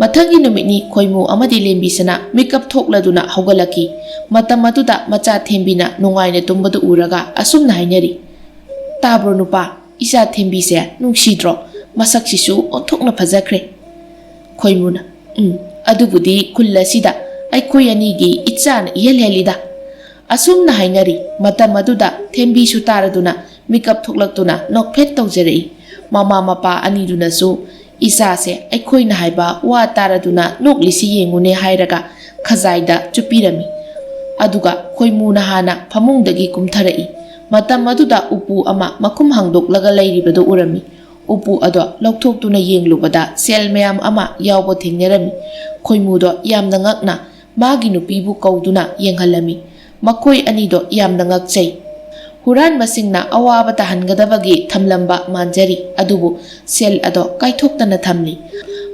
ꯃꯊꯪꯒꯤ ꯅꯨꯃꯤꯠꯅꯤ ꯈꯣꯏꯃꯨ ꯑꯃꯗꯤ ꯂꯦꯝꯕꯤꯁꯅꯥ ꯃꯤꯀꯞ ꯊꯣꯛꯂꯗꯨꯅ ꯍꯧꯒꯠꯂꯛꯈꯤ꯫ ꯃꯇꯝ ꯑꯗꯨꯗ ꯃꯆꯥ ꯊꯦꯝꯕꯤꯅ ꯅꯨꯡꯉꯥꯏꯅ ꯇꯨꯝꯕꯗꯨ ꯎꯔꯒ ꯑꯁꯨꯝꯅ ꯍꯥꯏꯅꯔꯤ, "ꯇꯥꯕ꯭ꯔꯣ ꯅꯨꯄꯥ, ꯏꯆꯥ ꯊꯦꯝꯕꯤꯁꯦ ꯅꯨꯡꯁꯤꯗ꯭ꯔꯣ? ꯃꯁꯛꯁꯤꯁꯨ ꯑꯣꯟꯊꯣꯛꯅ ꯐꯖꯈ꯭ꯔꯦ꯫" ꯈꯣꯏꯃꯨꯅ, "ꯎꯝ, ꯑꯗꯨꯕꯨꯗꯤ ꯈꯨꯜ ꯑꯁꯤꯗ ꯑꯩꯈꯣꯏ ꯑꯅꯤꯒꯤ ꯏꯆꯥꯅ ꯏꯍꯦꯜ ꯍꯦꯜꯂꯤꯗ꯫" ꯑꯁꯨꯝꯅ ꯍꯥꯏꯅꯔꯤ꯫ ꯃꯇꯝ ꯑꯗꯨꯗ ꯊꯦꯝꯕꯤꯁꯨ ꯇꯥꯔꯗꯨꯅ ꯃꯤꯀꯞ ꯊꯣꯛꯂꯛꯇꯨꯅ ꯅꯣꯛꯐꯦꯠ ꯇꯧꯖꯔꯛꯏ꯫ ꯃꯃꯥ ꯃꯄꯥ ꯑꯅꯤꯗꯨꯅꯁꯨ, "ꯏꯆꯥꯁꯦ ꯑꯩꯈꯣꯏꯅ ꯍꯥꯏꯕ ꯋꯥ ꯇꯥꯔꯗꯨꯅ ꯅꯣꯛꯂꯤꯁꯤ ꯌꯦꯡꯉꯨꯅꯦ" ꯍꯥꯏꯔꯒ ꯈꯖꯥꯏꯗ ꯆꯨꯞꯄꯤꯔꯝꯃꯤ꯫ ꯑꯗꯨꯒ ꯈꯣꯏꯃꯨꯅ ꯍꯥꯟꯅ ꯐꯃꯨꯡꯗꯒꯤ ꯀꯨꯝꯊꯔꯛꯏ꯫ ꯃꯇꯝ ꯑꯗꯨꯗ ꯎꯄꯨ ꯑꯃ ꯃꯈꯨꯝ ꯍꯥꯡꯗꯣꯛꯂꯒ ꯂꯩꯔꯤꯕꯗꯨ ꯎꯔꯝꯃꯤ꯫ ꯎꯄꯨ ꯑꯗꯣ ꯂꯧꯊꯣꯛꯇꯨꯅ ꯌꯦꯡꯂꯨꯕꯗ ꯁꯦꯜ ꯃꯌꯥꯝ ꯑꯃ ꯌꯥꯎꯕ ꯊꯦꯡꯅꯔꯝꯃꯤ꯫ ꯈꯣꯏꯃꯨꯗꯣ ꯌꯥꯝꯅ ꯉꯛꯅ ꯃꯥꯒꯤ ꯅꯨꯄꯤꯕꯨ ꯀꯧꯗꯨꯅ ꯌꯦꯡꯍꯜꯂꯝꯃꯤ꯫ ꯃꯈꯣꯏ ꯑꯅꯤꯗꯣ ꯌꯥꯝꯅ ꯉꯛꯆꯩ꯫ ꯍꯨꯔꯥꯟꯕꯁꯤꯡꯅ ꯑꯋꯥꯕ ꯇꯥꯍꯟꯒꯗꯕꯒꯤ ꯊꯝꯂꯝꯕ ꯃꯥꯟꯖꯔꯤ, ꯑꯗꯨꯕꯨ ꯁꯦꯜ ꯑꯗꯣ ꯀꯥꯏꯊꯣꯛꯇꯅ ꯊꯝꯂꯤ꯫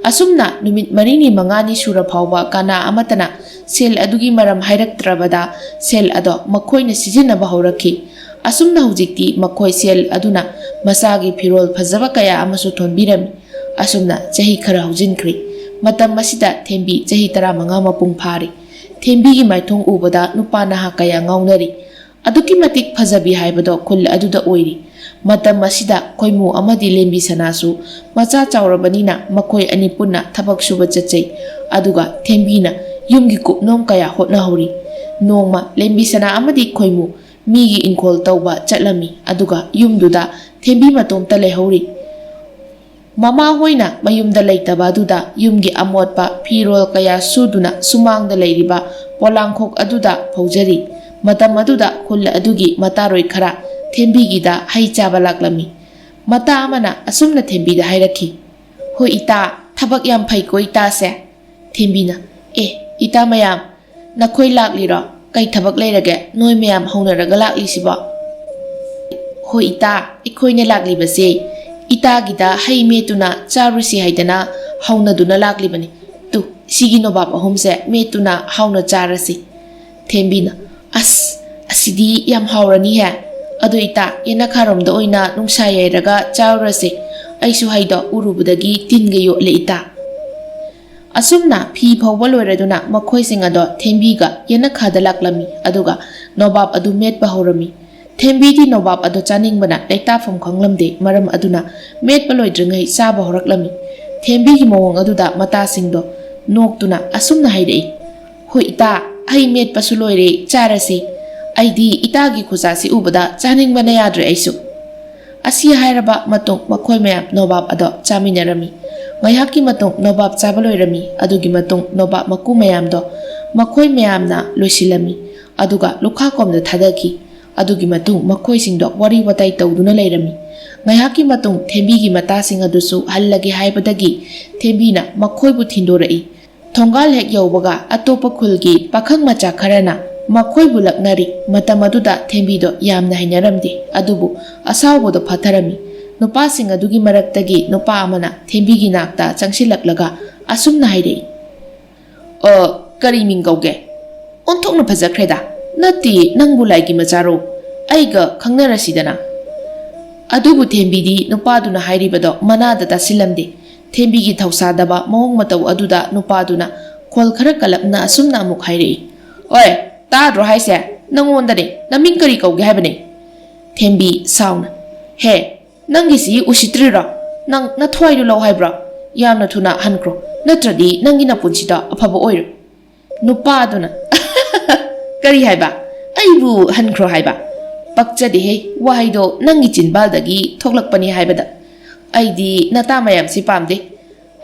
ꯑꯁꯨꯝꯅ ꯅꯨꯃꯤꯠ ꯃꯔꯤꯅꯤ ꯃꯉꯥꯅꯤ ꯁꯨꯔ ꯐꯥꯎꯕ ꯀꯅꯥ ꯑꯃꯠꯇꯅ ꯁꯦꯜ ꯑꯗꯨꯒꯤ ꯃꯔꯝ ꯍꯥꯏꯔꯛꯇ꯭ꯔꯕꯗ, ꯁꯦꯜ ꯑꯗꯣ ꯃꯈꯣꯏꯅ ꯁꯤꯖꯤꯟꯅꯕ ꯍꯧꯔꯛꯈꯤ꯫ ꯑꯁꯨꯝꯅ ꯍꯧꯖꯤꯛꯇꯤ ꯃꯈꯣꯏ ꯁꯦꯜ ꯑꯗꯨꯅ ꯃꯆꯥꯒꯤ ꯐꯤꯔꯣꯜ ꯐꯖꯕ ꯀꯌꯥ ꯑꯃꯁꯨ ꯊꯣꯟꯕꯤꯔꯝꯃꯤ꯫ ꯑꯁꯨꯝꯅ ꯆꯍꯤ ꯈꯔ ꯍꯧꯖꯤꯟꯈ꯭ꯔꯦ꯫ ꯃꯇꯝ ꯑꯁꯤꯗ ꯊꯦꯝꯕꯤ ꯆꯍꯤ ꯇꯔꯥꯃꯉꯥ ꯃꯄꯨꯡ ꯐꯥꯔꯦ꯫ ꯊꯦꯝꯕꯤꯒꯤ ꯃꯥꯏꯊꯣꯡ ꯎꯕꯗ ꯅꯨꯄꯥ ꯅꯍꯥ ꯀꯌꯥ ꯉꯥꯎꯅꯔꯤ꯫ ꯑꯗꯨꯛꯀꯤ ꯃꯇꯤꯛ ꯐꯖꯕꯤ ꯍꯥꯏꯕꯗꯣ ꯈꯨꯜ ꯑꯗꯨꯗ ꯑꯣꯏꯔꯤ꯫ ꯃꯇꯝ ꯑꯁꯤꯗ ꯈꯣꯏꯃꯨ ꯑꯃꯗꯤ ꯂꯦꯝꯕꯤ ꯁꯅꯥꯁꯨ ꯃꯆꯥ ꯆꯥꯎꯔꯕꯅꯤꯅ ꯃꯈꯣꯏ ꯑꯅꯤ ꯄꯨꯟꯅ ꯊꯕꯛ ꯁꯨꯕ ꯆꯠꯆꯩ꯫ ꯑꯗꯨꯒ ꯊꯦꯝꯕꯤꯅ ꯌꯨꯝꯒꯤ ꯀꯨꯞꯅꯣꯝ ꯀꯌꯥ ꯍꯣꯠꯅꯍꯧꯔꯤ꯫ ꯅꯣꯡꯃ ꯂꯦꯝꯕꯤ ꯁꯅꯥ ꯑꯃꯗꯤ ꯈꯣꯏꯃꯨ ꯃꯤꯒꯤ ꯏꯪꯈꯣꯜ ꯇꯧꯕ ꯆꯠꯂꯝꯃꯤ꯫ ꯑꯗꯨꯒ ꯌꯨꯝꯗꯨꯗ ꯊꯦꯝꯕꯤ ꯃꯇꯣꯝꯇ ꯂꯩꯍꯧꯔꯤ꯫ ꯃꯃꯥ ꯍꯣꯏꯅ ꯃꯌꯨꯝꯗ ꯂꯩꯇꯕ ꯑꯗꯨꯗ ꯌꯨꯝꯒꯤ ꯑꯃꯣꯠꯄ ꯐꯤꯔꯣꯜ ꯀꯌꯥ ꯁꯨꯗꯨꯅ ꯁꯨꯃꯥꯡꯗ ꯂꯩꯔꯤꯕ ꯄꯣꯂꯥꯡꯈꯣꯛ ꯑꯗꯨꯗ ꯐꯧꯖꯔꯤ꯫ ꯃꯇꯝ ꯑꯗꯨꯗ ꯈꯨꯜ ꯑꯗꯨꯒꯤ ꯃꯇꯥꯔꯣꯏ ꯈꯔ ꯊꯦꯝꯕꯤꯒꯤꯗ ꯍꯩ ꯆꯥꯕ ꯂꯥꯛꯂꯝꯃꯤ꯫ ꯃꯇꯥ ꯑꯃꯅ ꯑꯁꯨꯝꯅ ꯊꯦꯝꯕꯤꯗ ꯍꯥꯏꯔꯛꯈꯤ, "ꯍꯣꯏ ꯏꯇꯥ, ꯊꯕꯛ ꯌꯥꯝ ꯐꯩꯀꯣ ꯏꯇꯥꯁꯦ?" ꯊꯦꯝꯕꯤꯅ, "ꯑꯦ, ꯏꯇꯥ ꯃꯌꯥꯝ, ꯅꯈꯣꯏ ꯂꯥꯛꯂꯤꯔꯣ? ꯀꯩ ꯊꯕꯛ ꯂꯩꯔꯒꯦ ꯅꯣꯏ ꯃꯌꯥꯝ ꯍꯧꯅꯔꯒ ꯂꯥꯛꯂꯤꯁꯤꯕꯣ?" "ꯍꯣꯏ ꯏꯇꯥ, ꯑꯩꯈꯣꯏꯅ ꯂꯥꯛꯂꯤꯕꯁꯦ ꯏꯇꯥꯒꯤꯗ ꯍꯩ ꯃꯦꯠꯇꯨꯅ ꯆꯥꯔꯨꯁꯤ ꯍꯥꯏꯗꯅ ꯍꯧꯅꯗꯨꯅ ꯂꯥꯛꯂꯤꯕꯅꯤ꯫ ꯇꯨ, ꯁꯤꯒꯤ ꯅꯣꯕꯥꯞ ꯑꯍꯨꯝꯁꯦ ꯃꯦꯠꯇꯨꯅ ꯍꯥꯎꯅ ꯆꯥꯔꯁꯤ꯫" ꯊꯦꯝꯕꯤꯅ, "ꯑꯁ, ꯑꯁꯤꯗꯤ ꯌꯥꯝ ꯍꯥꯎꯔꯅꯤꯍꯦ꯫ ꯑꯗꯨ ꯏꯇꯥ, ꯌꯦꯅꯈꯥꯔꯣꯝꯗ ꯑꯣꯏꯅ ꯅꯨꯡꯁꯥ ꯌꯩꯔꯒ ꯆꯥꯔꯨꯔꯁꯦ꯫ ꯑꯩꯁꯨ ꯍꯩꯗꯣ ꯎꯔꯨꯕꯗꯒꯤ ꯇꯤꯟꯒ ꯌꯣꯠꯂꯦ ꯏꯇꯥ꯫" ꯑꯁꯨꯝꯅ ꯐꯤ ꯐꯧꯕ ꯂꯣꯏꯔꯗꯨꯅ ꯃꯈꯣꯏꯁꯤꯡ ꯑꯗꯣ ꯊꯦꯝꯕꯤꯒ ꯌꯦꯅꯈꯥꯗ ꯂꯥꯛꯂꯝꯃꯤ, ꯑꯗꯨꯒ ꯅꯣꯕꯥꯞ ꯑꯗꯨ ꯃꯦꯠꯄ ꯍꯧꯔꯝꯃꯤ꯫ ꯊꯦꯝꯕꯤꯗꯤ ꯅꯣꯕꯥꯞ ꯑꯗꯣ ꯆꯥꯅꯤꯡꯕꯅ ꯂꯩꯇꯥꯐꯝ ꯈꯪꯂꯝꯗꯦ, ꯃꯔꯝ ꯑꯗꯨꯅ ꯃꯦꯠꯄ ꯂꯣꯏꯗ꯭ꯔꯤꯉꯩ ꯆꯥꯕ ꯍꯧꯔꯛꯂꯝꯃꯤ꯫ ꯊꯦꯝꯕꯤꯒꯤ ꯃꯑꯣꯡ ꯑꯗꯨꯗ ꯃꯇꯥꯁꯤꯡꯗꯣ ꯅꯣꯛꯇꯨꯅ ꯑꯁꯨꯝꯅ ꯍꯥꯏꯔꯛꯏ, "ꯍꯣꯏ ꯏꯇꯥ, ꯍꯩ ꯃꯦꯠꯄꯁꯨ ꯂꯣꯏꯔꯦ, ꯆꯥꯔꯁꯤ꯫ ꯑꯩꯗꯤ ꯏꯇꯥꯒꯤ ꯈꯨꯠꯁꯥꯁꯤ ꯎꯕꯗ ꯆꯥꯅꯤꯡꯕꯅ ꯌꯥꯗ꯭ꯔꯦ ꯑꯩꯁꯨ꯫" ꯑꯁꯤ ꯍꯥꯏꯔꯕ ꯃꯇꯨꯡ ꯃꯈꯣꯏ ꯃꯌꯥꯝ ꯅꯣꯕꯥꯞ ꯑꯗꯣ ꯆꯥꯃꯤꯟꯅꯔꯝꯃꯤ꯫ ꯉꯥꯏꯍꯥꯛꯀꯤ ꯃꯇꯨꯡ ꯅꯣꯕꯥꯞ ꯆꯥꯕ ꯂꯣꯏꯔꯝꯃꯤ꯫ ꯑꯗꯨꯒꯤ ꯃꯇꯨꯡ ꯅꯣꯕꯥꯞ ꯃꯀꯨ ꯃꯌꯥꯝꯗꯣ ꯃꯈꯣꯏ ꯃꯌꯥꯝꯅ ꯂꯣꯏꯁꯤꯜꯂꯝꯃꯤ, ꯑꯗꯨꯒ ꯂꯨꯈꯥꯛꯀꯣꯝꯗ ꯊꯥꯗꯈꯤ꯫ ꯑꯗꯨꯒꯤ ꯃꯇꯨꯡ ꯃꯈꯣꯏꯁꯤꯡꯗꯣ ꯋꯥꯔꯤ ꯋꯥꯇꯥꯏ ꯇꯧꯗꯨꯅ ꯂꯩꯔꯝꯃꯤ꯫ ꯉꯥꯏꯍꯥꯛꯀꯤ ꯃꯇꯨꯡ ꯊꯦꯝꯕꯤꯒꯤ ꯃꯇꯥꯁꯤꯡ ꯑꯗꯨꯁꯨ ꯍꯜꯂꯒꯦ ꯍꯥꯏꯕꯗꯒꯤ ꯊꯦꯝꯕꯤꯅ ꯃꯈꯣꯏꯕꯨ ꯊꯤꯟꯗꯣꯔꯛꯏ꯫ ꯊꯣꯡꯒꯥꯜ ꯍꯦꯛ ꯌꯧꯕꯒ ꯑꯇꯣꯞꯄ ꯈꯨꯜꯒꯤ ꯄꯥꯈꯪ ꯃꯆꯥ ꯈꯔꯅ ꯃꯈꯣꯏꯕꯨ ꯂꯛꯅꯔꯤ꯫ ꯃꯇꯝ ꯑꯗꯨꯗ ꯊꯦꯝꯕꯤꯗꯣ ꯌꯥꯝꯅ ꯍꯩꯅꯔꯝꯗꯦ, ꯑꯗꯨꯕꯨ ꯑꯁꯥꯎꯕꯗꯣ ꯐꯥꯊꯔꯝꯃꯤ꯫ ꯅꯨꯄꯥꯁꯤꯡ ꯑꯗꯨꯒꯤ ꯃꯔꯛꯇꯒꯤ ꯅꯨꯄꯥ ꯑꯃꯅ ꯊꯦꯝꯕꯤꯒꯤ ꯅꯥꯛꯇ ꯆꯪꯁꯤꯜꯂꯛꯂꯒ ꯑꯁꯨꯝꯅ ꯍꯥꯏꯔꯛꯏ, "ꯑ, ꯀꯔꯤ ꯃꯤꯡ ꯀꯧꯒꯦ? ꯑꯣꯟꯊꯣꯛꯅ ꯐꯖꯈ꯭ꯔꯦꯗ꯫ ꯅꯠꯇꯦ, ꯅꯪꯕꯨ ꯂꯥꯏꯒꯤ ꯃꯆꯥꯔꯣ? ꯑꯩꯒ ꯈꯪꯅꯔꯁꯤꯗꯅ꯫" ꯑꯗꯨꯕꯨ ꯊꯦꯝꯕꯤꯗꯤ ꯅꯨꯄꯥꯗꯨꯅ ꯍꯥꯏꯔꯤꯕꯗꯣ ꯃꯅꯥꯗ ꯇꯥꯁꯤꯜꯂꯝꯗꯦ꯫ ꯊꯦꯝꯕꯤꯒꯤ ꯊꯧꯁꯥꯗꯕ ꯃꯑꯣꯡ ꯃꯇꯧ ꯑꯗꯨꯗ ꯅꯨꯄꯥꯗꯨꯅ ꯈꯣꯜ ꯈꯔ ꯀꯜꯂꯞꯅ ꯑꯁꯨꯝꯅ ꯑꯃꯨꯛ ꯍꯥꯏꯔꯛꯏ, "ꯑꯣꯏ, ꯇꯥꯗ꯭ꯔꯣ ꯍꯥꯏꯁꯦ? ꯅꯪꯉꯣꯟꯗꯅꯦ꯫ ꯅꯃꯤꯡ ꯀꯔꯤ ꯀꯧꯒꯦ ꯍꯥꯏꯕꯅꯦ?" ꯊꯦꯝꯕꯤ ꯁꯥꯎꯅ, "ꯍꯦ, ꯅꯪꯒꯤꯁꯤ ꯎꯁꯤꯠꯇ꯭ꯔꯤꯔꯣ? ꯅꯪ ꯅꯊ꯭ꯋꯥꯏꯗꯨ ꯂꯧ ꯍꯥꯏꯕ꯭ꯔꯣ? ꯌꯥꯝꯅ ꯊꯨꯅ ꯍꯟꯈ꯭ꯔꯣ, ꯅꯠꯇ꯭ꯔꯗꯤ ꯅꯪꯒꯤ ꯅꯄꯨꯟꯁꯤꯗ ꯑꯐꯕ ꯑꯣꯏꯔꯣꯏ꯫" ꯅꯨꯄꯥꯗꯨꯅ, "ꯀꯔꯤ ꯍꯥꯏꯕ? ꯑꯩꯕꯨ ꯍꯟꯈ꯭ꯔꯣ ꯍꯥꯏꯕ? ꯄꯛꯆꯗꯦꯍꯦ, ꯋꯥꯍꯩꯗꯣ ꯅꯪꯒꯤ ꯆꯤꯟꯕꯥꯜꯗꯒꯤ ꯊꯣꯛꯂꯛꯄꯅꯤ ꯍꯥꯏꯕꯗ꯫ "ꯑꯩꯗꯤ ꯅꯇꯥ ꯃꯌꯥꯝꯁꯤ ꯄꯥꯝꯗꯦ꯫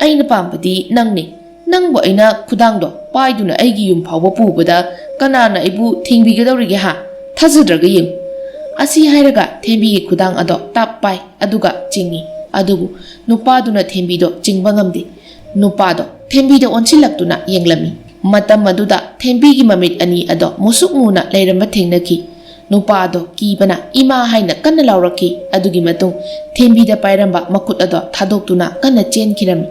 ꯑꯩꯅ ꯄꯥꯝꯕꯗꯤ ꯅꯪꯅꯤ꯫ ꯅꯪꯕꯨ ꯑꯩꯅ ꯈꯨꯗꯥꯡꯗꯣ ꯄꯥꯏꯗꯨꯅ ꯑꯩꯒꯤ ꯌꯨꯝ ꯐꯥꯎꯕ ꯄꯨꯕꯗ ꯀꯅꯥꯅ ꯑꯩꯕꯨ ꯊꯤꯡꯕꯤꯒꯗꯧꯔꯤꯒꯦ ꯍꯥ? ꯊꯥꯖꯗ꯭ꯔꯒ ꯌꯦꯡꯉꯨ꯫" ꯑꯁꯤ ꯍꯥꯏꯔꯒ ꯊꯦꯝꯕꯤꯒꯤ ꯈꯨꯗꯥꯡ ꯑꯗꯣ ꯇꯥꯞ ꯄꯥꯏ, ꯑꯗꯨꯒ ꯆꯤꯡꯏ꯫ ꯑꯗꯨꯕꯨ ꯅꯨꯄꯥꯗꯨꯅ ꯊꯦꯝꯕꯤꯗꯣ ꯆꯤꯡꯕ ꯉꯝꯗꯦ꯫ ꯅꯨꯄꯥꯗꯣ ꯊꯦꯝꯕꯤꯗ ꯑꯣꯟꯁꯤꯜꯂꯛꯇꯨꯅ ꯌꯦꯡꯂꯝꯃꯤ꯫ ꯃꯇꯝ ꯑꯗꯨꯗ ꯊꯦꯝꯕꯤꯒꯤ ꯃꯃꯤꯠ ꯑꯅꯤ ꯑꯗꯣ ꯃꯨꯁꯨꯛ ꯃꯨꯅ ꯂꯩꯔꯝꯕ ꯊꯦꯡꯅꯈꯤ꯫ ꯅꯨꯄꯥ ꯑꯗꯣ ꯀꯤꯕꯅ "ꯏꯃꯥ" ꯍꯥꯏꯅ ꯀꯟꯅ ꯂꯥꯎꯔꯛꯈꯤ꯫ ꯑꯗꯨꯒꯤ ꯃꯇꯨꯡ ꯊꯦꯝꯕꯤꯗ ꯄꯥꯏꯔꯝꯕ ꯃꯈꯨꯠ ꯑꯗꯣ ꯊꯥꯗꯣꯛꯇꯨꯅ ꯀꯟꯅ ꯆꯦꯟꯈꯤꯔꯝꯃꯤ꯫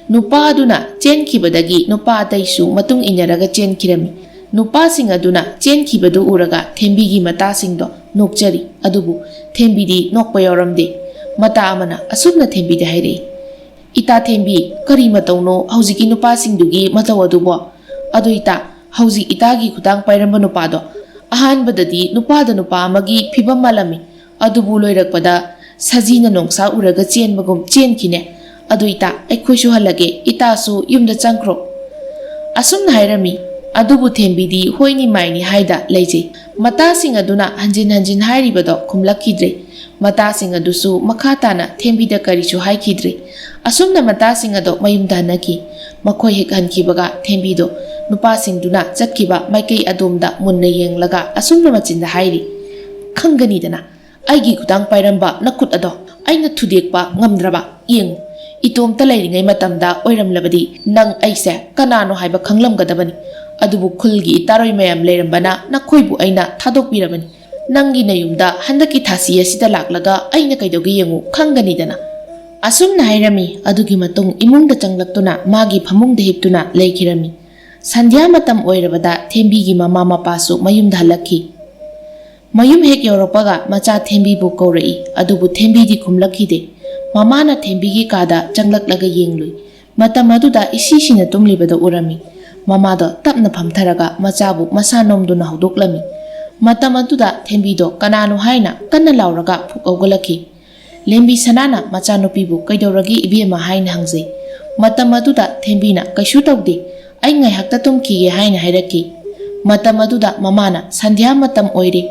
ꯅꯨꯄꯥ ꯑꯗꯨꯅ ꯆꯦꯟꯈꯤꯕꯗꯒꯤ ꯅꯨꯄꯥ ꯑꯇꯩꯁꯨ ꯃꯇꯨꯡ ꯏꯟꯅꯔꯒ ꯆꯦꯟꯈꯤꯔꯝꯃꯤ꯫ ꯅꯨꯄꯥꯁꯤꯡ ꯑꯗꯨꯅ ꯆꯦꯟꯈꯤꯕꯗꯨ ꯎꯔꯒ ꯊꯦꯝꯕꯤꯒꯤ ꯃꯇꯥꯁꯤꯡꯗꯣ ꯅꯣꯛꯆꯔꯤ꯫ ꯑꯗꯨꯕꯨ ꯊꯦꯝꯕꯤꯗꯤ ꯅꯣꯛꯄ ꯌꯥꯎꯔꯝꯗꯦ꯫ ꯃꯇꯥ ꯑꯃꯅ ꯑꯁꯨꯝꯅ ꯊꯦꯝꯕꯤꯗ ꯍꯥꯏꯔꯛꯏ, "ꯏꯇꯥ ꯊꯦꯝꯕꯤ, ꯀꯔꯤ ꯃꯇꯧꯅꯣ ꯍꯧꯖꯤꯛꯀꯤ ꯅꯨꯄꯥꯁꯤꯡꯗꯨꯒꯤ ꯃꯇꯧ ꯑꯗꯨꯕꯣ? ꯑꯗꯨ ꯏꯇꯥ, ꯍꯧꯖꯤꯛ ꯏꯇꯥꯒꯤ ꯈꯨꯗꯥꯡ ꯄꯥꯏꯔꯝꯕ ꯅꯨꯄꯥꯗꯣ ꯑꯍꯥꯟꯕꯗꯗꯤ ꯅꯨꯄꯥꯗ ꯅꯨꯄꯥ ꯑꯃꯒꯤ ꯐꯤꯕꯝ ꯃꯥꯜꯂꯝꯃꯤ, ꯑꯗꯨꯕꯨ ꯂꯣꯏꯔꯛꯄꯗ ꯁꯖꯤꯅ ꯅꯣꯡꯁꯥ ꯎꯔꯒ ꯆꯦꯟꯕꯒꯨꯝ ꯆꯦꯟꯈꯤꯅꯦ꯫ ꯑꯗꯨ ꯏꯇꯥ, ꯑꯩꯈꯣꯏꯁꯨ ꯍꯜꯂꯒꯦ, ꯏꯇꯥꯁꯨ ꯌꯨꯝꯗ ꯆꯪꯈ꯭ꯔꯣ꯫" ꯑꯁꯨꯝꯅ ꯍꯥꯏꯔꯝꯃꯤ꯫ ꯑꯗꯨꯕꯨ ꯊꯦꯝꯕꯤꯗꯤ ꯍꯣꯏꯅꯤ ꯃꯥꯏꯅꯤ ꯍꯥꯏꯗ ꯂꯩꯖꯩ꯫ ꯃꯇꯥꯁꯤꯡ ꯑꯗꯨꯅ ꯍꯟꯖꯤꯟ ꯍꯟꯖꯤꯟ ꯍꯥꯏꯔꯤꯕꯗꯣ ꯈꯨꯝꯂꯛꯈꯤꯗ꯭ꯔꯦ꯫ ꯃꯇꯥꯁꯤꯡ ꯑꯗꯨꯁꯨ ꯃꯈꯥ ꯇꯥꯅ ꯊꯦꯝꯕꯤꯗ ꯀꯔꯤꯁꯨ ꯍꯥꯏꯈꯤꯗ꯭ꯔꯦ꯫ ꯑꯁꯨꯝꯅ ꯃꯇꯥꯁꯤꯡ ꯑꯗꯣ ꯃꯌꯨꯝꯗ ꯍꯟꯅꯈꯤ꯫ ꯃꯈꯣꯏ ꯍꯦꯛ ꯍꯟꯈꯤꯕꯒ ꯊꯦꯝꯕꯤꯗꯣ ꯅꯨꯄꯥꯁꯤꯡꯗꯨꯅ ꯆꯠꯈꯤꯕ ꯃꯥꯏꯀꯩ ꯑꯗꯣꯝꯗ ꯃꯨꯟꯅ ꯌꯦꯡꯂꯒ ꯑꯁꯨꯝꯅ ꯃꯆꯤꯟꯗ ꯍꯥꯏꯔꯤ, "ꯈꯪꯒꯅꯤꯗꯅ, ꯑꯩꯒꯤ ꯈꯨꯗꯥꯡ ꯄꯥꯏꯔꯝꯕ ꯅꯈꯨꯠ ꯑꯗꯣ ꯑꯩꯅ ꯊꯨꯗꯦꯛꯄ ꯉꯝꯗ꯭ꯔꯕ ꯌꯦꯡꯉꯨ꯫ ꯏꯇꯣꯝꯇ ꯂꯩꯔꯤꯉꯩ ꯃꯇꯝꯗ ꯑꯣꯏꯔꯝꯂꯕꯗꯤ ꯅꯪ ꯑꯩꯁꯦ ꯀꯅꯥꯅꯣ ꯍꯥꯏꯕ ꯈꯪꯂꯝꯒꯗꯕꯅꯤ꯫ ꯑꯗꯨꯕꯨ ꯈꯨꯜꯒꯤ ꯏꯇꯥꯔꯣꯏ ꯃꯌꯥꯝ ꯂꯩꯔꯝꯕꯅ ꯅꯈꯣꯏꯕꯨ ꯑꯩꯅ ꯊꯥꯗꯣꯛꯄꯤꯔꯕꯅꯤ꯫ ꯅꯪꯒꯤ ꯅꯌꯨꯝꯗ ꯍꯟꯗꯛꯀꯤ ꯊꯥꯁꯤ ꯑꯁꯤꯗ ꯂꯥꯛꯂꯒ ꯑꯩꯅ ꯀꯩꯗꯧꯒꯦ ꯌꯦꯡꯉꯨ, ꯈꯪꯒꯅꯤꯗꯅ꯫" ꯑꯁꯨꯝꯅ ꯍꯥꯏꯔꯝꯃꯤ꯫ ꯑꯗꯨꯒꯤ ꯃꯇꯨꯡ ꯏꯃꯨꯡꯗ ꯆꯪꯂꯛꯇꯨꯅ ꯃꯥꯒꯤ ꯐꯃꯨꯡꯗ ꯍꯤꯞꯇꯨꯅ ꯂꯩꯈꯤꯔꯝꯃꯤ꯫ ꯁꯟꯙ꯭ꯌꯥ ꯃꯇꯝ ꯑꯣꯏꯔꯕꯗ ꯊꯦꯝꯕꯤꯒꯤ ꯃꯃꯥ ꯃꯄꯥꯁꯨ ꯃꯌꯨꯝꯗ ꯍꯜꯂꯛꯈꯤ꯫ ꯃꯌꯨꯝ ꯍꯦꯛ ꯌꯧꯔꯛꯄꯒ ꯃꯆꯥ ꯊꯦꯝꯕꯤꯕꯨ ꯀꯧꯔꯛꯏ, ꯑꯗꯨꯕꯨ ꯊꯦꯝꯕꯤꯗꯤ ꯈꯨꯝꯂꯛꯈꯤꯗꯦ꯫ ꯃꯃꯥꯅ ꯊꯦꯝꯕꯤꯒꯤ ꯀꯥꯗ ꯆꯪꯂꯛꯂꯒ ꯌꯦꯡꯂꯨꯏ꯫ ꯃꯇꯝ ꯑꯗꯨꯗ ꯏꯁꯤꯁꯤꯅ ꯇꯨꯝꯂꯤꯕꯗꯨ ꯎꯔꯝꯃꯤ꯫ ꯃꯃꯥꯗꯣ ꯇꯞꯅ ꯐꯝꯊꯔꯒ ꯃꯆꯥꯕꯨ ꯃꯁꯥ ꯅꯣꯝꯗꯨꯅ ꯍꯧꯗꯣꯛꯂꯝꯃꯤ꯫ ꯃꯇꯝ ꯑꯗꯨꯗ ꯊꯦꯝꯕꯤꯗꯣ ꯀꯅꯥꯅꯣ ꯍꯥꯏꯅ ꯀꯟꯅ ꯂꯥꯎꯔꯒ ꯐꯨꯛ ꯍꯧꯒꯠꯂꯛꯈꯤ꯫ ꯂꯦꯝꯕꯤ ꯁꯅꯥꯅ ꯃꯆꯥꯅꯨꯄꯤꯕꯨ "ꯀꯩꯗꯧꯔꯒꯦ ꯏꯕꯦꯝꯃ?" ꯍꯥꯏꯅ ꯍꯪꯖꯩ꯫ ꯃꯇꯝ ꯑꯗꯨꯗ ꯊꯦꯝꯕꯤꯅ "ꯀꯩꯁꯨ ꯇꯧꯗꯦ, ꯑꯩ ꯉꯥꯏꯍꯥꯛꯇ ꯇꯨꯝꯈꯤꯒꯦ" ꯍꯥꯏꯅ ꯍꯥꯏꯔꯛꯈꯤ꯫ ꯃꯇꯝ ꯑꯗꯨꯗ ꯃꯃꯥꯅ "ꯁꯟꯙ꯭ꯌꯥ ꯃꯇꯝ ꯑꯣꯏꯔꯦ,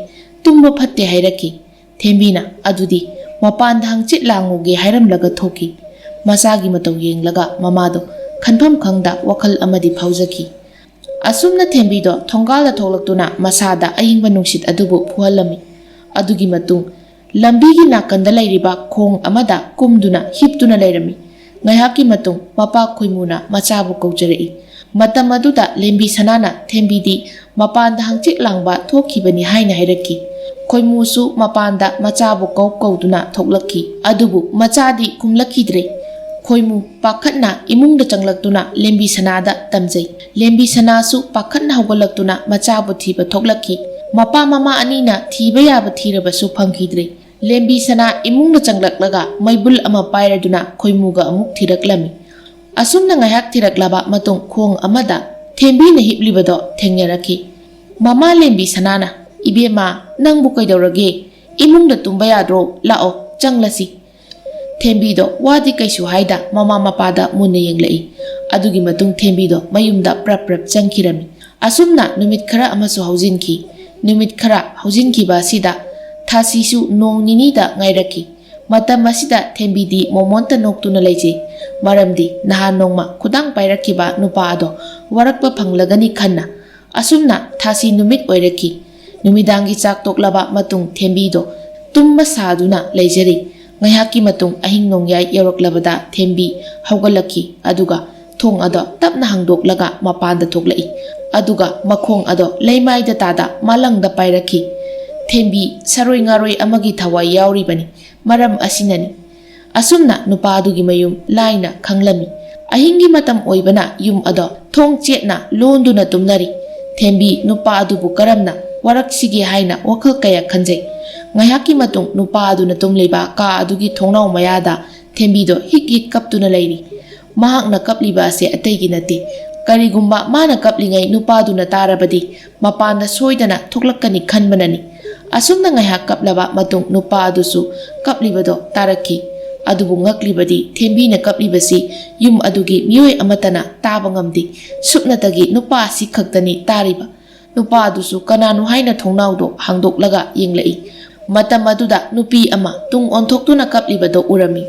ꯇꯨꯝꯕ ꯐꯠꯇꯦ" ꯍꯥꯏꯔꯛꯈꯤ꯫ ꯊꯦꯝꯕꯤꯅ "ꯑꯗꯨꯗꯤ ꯃꯄꯥꯟꯗ ꯍꯪꯆꯤꯠ ꯂꯥꯡꯉꯨꯒꯦ ꯍꯥꯏꯔꯝꯂꯒ ꯊꯣꯛꯈꯤ꯫ ꯃꯆꯥꯒꯤ ꯃꯇꯧ ꯌꯦꯡꯂꯒ ꯃꯃꯥꯗꯣ ꯈꯟꯐꯝ ꯈꯪꯗ ꯋꯥꯈꯜ ꯑꯃꯗꯤ ꯐꯥꯎꯖꯈꯤ꯫ ꯑꯁꯨꯝꯅ ꯊꯦꯝꯕꯤꯗꯣ ꯊꯣꯡꯒꯥꯜꯗ ꯊꯣꯛꯂꯛꯇꯨꯅ ꯃꯁꯥꯗ ꯑꯏꯪꯕ ꯅꯨꯡꯁꯤꯠ ꯑꯗꯨꯕꯨ ꯐꯨꯍꯜꯂꯝꯃꯤ꯫ ꯑꯗꯨꯒꯤ ꯃꯇꯨꯡ ꯂꯝꯕꯤꯒꯤ ꯅꯥꯀꯟꯗ ꯂꯩꯔꯤꯕ ꯈꯣꯡ ꯑꯃꯗ ꯀꯨꯝꯗꯨꯅ ꯍꯤꯞꯇꯨꯅ ꯂꯩꯔꯝꯃꯤ꯫ ꯉꯥꯏꯍꯥꯛꯀꯤ ꯃꯇꯨꯡ ꯃꯄꯥ ꯈꯣꯏꯃꯨꯅ ꯃꯆꯥꯕꯨ ꯀꯧꯖꯔꯛꯏ꯫ ꯃꯇꯝ ꯑꯗꯨꯗ ꯂꯦꯝꯕꯤ ꯁꯅꯥꯅ ꯊꯦꯝꯕꯤꯗꯤ ꯃꯄꯥꯟꯗ ꯍꯪꯆꯤꯠ ꯂꯥꯡꯕ ꯊꯣꯛꯈꯤꯕꯅꯤ ꯍꯥꯏꯅ ꯍꯥꯏꯔꯛꯈꯤ꯫ ꯈꯣꯏꯃꯨꯁꯨ ꯃꯄꯥꯟꯗ ꯃꯆꯥꯕꯨ ꯀꯧ ꯀꯧꯗꯨꯅ ꯊꯣꯛꯂꯛꯈꯤ꯫ ꯑꯗꯨꯕꯨ ꯃꯆꯥꯗꯤ ꯈꯨꯝꯂꯛꯈꯤꯗ꯭ꯔꯦ꯫ ꯈꯣꯏꯃꯨ ꯄꯥꯈꯠꯅ ꯏꯃꯨꯡꯗ ꯆꯪꯂꯛꯇꯨꯅ ꯂꯦꯝꯕꯤ ꯁꯅꯥꯗ ꯇꯝꯖꯩ꯫ ꯂꯦꯝꯕꯤ ꯁꯅꯥꯁꯨ ꯄꯥꯈꯠꯅ ꯍꯧꯒꯠꯂꯛꯇꯨꯅ ꯃꯆꯥꯕꯨ ꯊꯤꯕ ꯊꯣꯛꯂꯛꯈꯤ꯫ ꯃꯄꯥ ꯃꯃꯥ ꯑꯅꯤꯅ ꯊꯤꯕ ꯌꯥꯕ ꯊꯤꯔꯕꯁꯨ ꯐꯪꯈꯤꯗ꯭ꯔꯦ꯫ ꯂꯦꯝꯕꯤ ꯁꯅꯥ ꯏꯃꯨꯡꯗ ꯆꯪꯂꯛꯂꯒ ꯃꯩꯕꯨꯜ ꯑꯃ ꯄꯥꯏꯔꯗꯨꯅ ꯈꯣꯏꯃꯨꯒ ꯑꯃꯨꯛ ꯊꯤꯔꯛꯂꯝꯃꯤ꯫ ꯑꯁꯨꯝꯅ ꯉꯥꯏꯍꯥꯛ ꯊꯤꯔꯛꯂꯕ ꯃꯇꯨꯡ ꯈꯣꯡ ꯑꯃꯗ ꯊꯦꯝꯕꯤꯅ ꯍꯤꯞꯂꯤꯕꯗꯣ ꯊꯦꯡꯅꯔꯛꯈꯤ꯫ ꯃꯃꯥ ꯂꯦꯝꯕꯤ ꯁꯅꯥꯅ, "ꯏꯕꯦꯝꯃ, ꯅꯪꯕꯨ ꯀꯩꯗꯧꯔꯒꯦ? ꯏꯃꯨꯡꯗ ꯇꯨꯝꯕ ꯌꯥꯗ꯭ꯔꯣ? ꯂꯥꯛꯑꯣ, ꯆꯪꯂꯁꯤ꯫" ꯊꯦꯝꯕꯤꯗꯣ ꯋꯥꯗꯤ ꯀꯩꯁꯨ ꯍꯥꯏꯗ ꯃꯃꯥ ꯃꯄꯥꯗ ꯃꯨꯟꯅ ꯌꯦꯡꯂꯛꯏ꯫ ꯑꯗꯨꯒꯤ ꯃꯇꯨꯡ ꯊꯦꯝꯕꯤꯗꯣ ꯃꯌꯨꯝꯗ ꯄ꯭ꯔꯞ ꯄ꯭ꯔꯞ ꯆꯪꯈꯤꯔꯝꯃꯤ꯫ ꯑꯁꯨꯝꯅ ꯅꯨꯃꯤꯠ ꯈꯔ ꯑꯃꯁꯨ ꯍꯧꯖꯤꯟꯈꯤ꯫ ꯅꯨꯃꯤꯠ ꯈꯔ ꯍꯧꯖꯤꯟꯈꯤꯕ ꯑꯁꯤꯗ ꯊꯥꯁꯤꯁꯨ ꯅꯣꯡ ꯅꯤꯅꯤꯗ ꯉꯥꯏꯔꯛꯈꯤ꯫ ꯃꯇꯝ ꯑꯁꯤꯗ ꯊꯦꯝꯕꯤꯗꯤ ꯃꯣꯃꯣꯟꯇ ꯅꯣꯛꯇꯨꯅ ꯂꯩꯖꯩ꯫ ꯃꯔꯝꯗꯤ ꯅꯍꯥꯟ ꯅꯣꯡꯃ ꯈꯨꯗꯥꯡ ꯄꯥꯏꯔꯛꯈꯤꯕ ꯅꯨꯄꯥ ꯑꯗꯣ ꯋꯥꯔꯛꯄ ꯐꯪꯂꯒꯅꯤ ꯈꯟꯅ꯫ ꯑꯁꯨꯝꯅ ꯊꯥꯁꯤ ꯅꯨꯃꯤꯠ ꯑꯣꯏꯔꯛꯈꯤ꯫ ꯅꯨꯃꯤꯗꯥꯡꯒꯤ ꯆꯥꯛ ꯇꯣꯛꯂꯕ ꯃꯇꯨꯡ ꯊꯦꯝꯕꯤꯗꯣ ꯇꯨꯝꯕ ꯁꯥꯗꯨꯅ ꯂꯩꯖꯔꯤ꯫ ꯉꯥꯏꯍꯥꯛꯀꯤ ꯃꯇꯨꯡ ꯑꯍꯤꯡ ꯅꯣꯡꯌꯥꯏ ꯌꯧꯔꯛꯂꯕꯗ ꯊꯦꯝꯕꯤ ꯍꯧꯒꯠꯂꯛꯈꯤ꯫ ꯑꯗꯨꯒ ꯊꯣꯡ ꯑꯗꯣ ꯇꯞꯅ ꯍꯥꯡꯗꯣꯛꯂꯒ ꯃꯄꯥꯟꯗ ꯊꯣꯛꯂꯛꯏ꯫ ꯑꯗꯨꯒ ꯃꯈꯣꯡ ꯑꯗꯣ ꯂꯩꯃꯥꯏꯗ ꯇꯥꯗ ꯃꯥꯂꯪꯗ ꯄꯥꯏꯔꯛꯈꯤ꯫ ꯊꯦꯝꯕꯤ ꯁꯔꯣꯏ ꯉꯥꯔꯣꯏ ꯑꯃꯒꯤ ꯊꯋꯥꯏ ꯌꯥꯎꯔꯤꯕꯅꯤ꯫ ꯃꯔꯝ ꯑꯁꯤꯅꯅꯤ꯫ ꯑꯁꯨꯝꯅ ꯅꯨꯄꯥ ꯑꯗꯨꯒꯤ ꯃꯌꯨꯝ ꯂꯥꯏꯅ ꯈꯪꯂꯝꯃꯤ꯫ ꯑꯍꯤꯡꯒꯤ ꯃꯇꯝ ꯑꯣꯏꯕꯅ ꯌꯨꯝ ꯑꯗꯣ ꯊꯣꯡ ꯆꯦꯠꯅ ꯂꯣꯟꯗꯨꯅ ꯇꯨꯝꯅꯔꯤ꯫ ꯊꯦꯝꯕꯤ ꯅꯨꯄꯥ ꯑꯗꯨꯕꯨ ꯀꯔꯝꯅ ꯋꯥꯔꯛꯁꯤꯒꯦ ꯍꯥꯏꯅ ꯋꯥꯈꯜ ꯀꯌꯥ ꯈꯟꯖꯩ꯫ ꯉꯥꯏꯍꯥꯛꯀꯤ ꯃꯇꯨꯡ ꯅꯨꯄꯥ ꯑꯗꯨꯅ ꯇꯨꯝꯂꯤꯕ ꯀꯥ ꯑꯗꯨꯒꯤ ꯊꯣꯡꯅꯥꯎ ꯃꯌꯥꯗ ꯊꯦꯝꯕꯤꯗꯣ ꯍꯤꯛ ꯍꯤꯛ ꯀꯞꯇꯨꯅ ꯂꯩꯔꯤ꯫ ꯃꯍꯥꯛꯅ ꯀꯞꯂꯤꯕ ꯑꯁꯦ ꯑꯇꯩꯒꯤ ꯅꯠꯇꯦ꯫ ꯀꯔꯤꯒꯨꯝꯕ ꯃꯥꯅ ꯀꯞꯂꯤꯉꯩ ꯅꯨꯄꯥꯗꯨꯅ ꯇꯥꯔꯕꯗꯤ ꯃꯄꯥꯟꯗ ꯁꯣꯏꯗꯅ ꯊꯣꯛꯂꯛꯀꯅꯤ ꯈꯟꯕꯅꯅꯤ꯫ ꯑꯁꯨꯝꯅ ꯉꯥꯏꯍꯥꯛ ꯀꯞꯂꯕ ꯃꯇꯨꯡ ꯅꯨꯄꯥ ꯑꯗꯨꯁꯨ ꯀꯞꯂꯤꯕꯗꯣ ꯇꯥꯔꯛꯈꯤ꯫ ꯑꯗꯨꯕꯨ ꯉꯛꯂꯤꯕꯗꯤ ꯊꯦꯝꯕꯤꯅ ꯀꯞꯂꯤꯕꯁꯤ ꯌꯨꯝ ꯑꯗꯨꯒꯤ ꯃꯤꯑꯣꯏ ꯑꯃꯠꯇꯅ ꯇꯥꯕ ꯉꯝꯗꯦ꯫ ꯁꯨꯞꯅꯇꯒꯤ ꯅꯨꯄꯥ ꯑꯁꯤ ꯈꯛꯇꯅꯤ ꯇꯥꯔꯤꯕ꯫ ꯅꯨꯄꯥ ꯑꯗꯨꯁꯨ ꯀꯅꯥꯅꯣ ꯍꯥꯏꯅ ꯊꯣꯡꯅꯥꯎꯗꯣ ꯍꯥꯡꯗꯣꯛꯂꯒ ꯌꯦꯡꯂꯛꯏ꯫ ꯃꯇꯝ ꯑꯗꯨꯗ ꯅꯨꯄꯤ ꯑꯃ ꯇꯨꯡ ꯑꯣꯟꯊꯣꯛꯇꯨꯅ ꯀꯞꯂꯤꯕꯗꯨ ꯎꯔꯝꯃꯤ꯫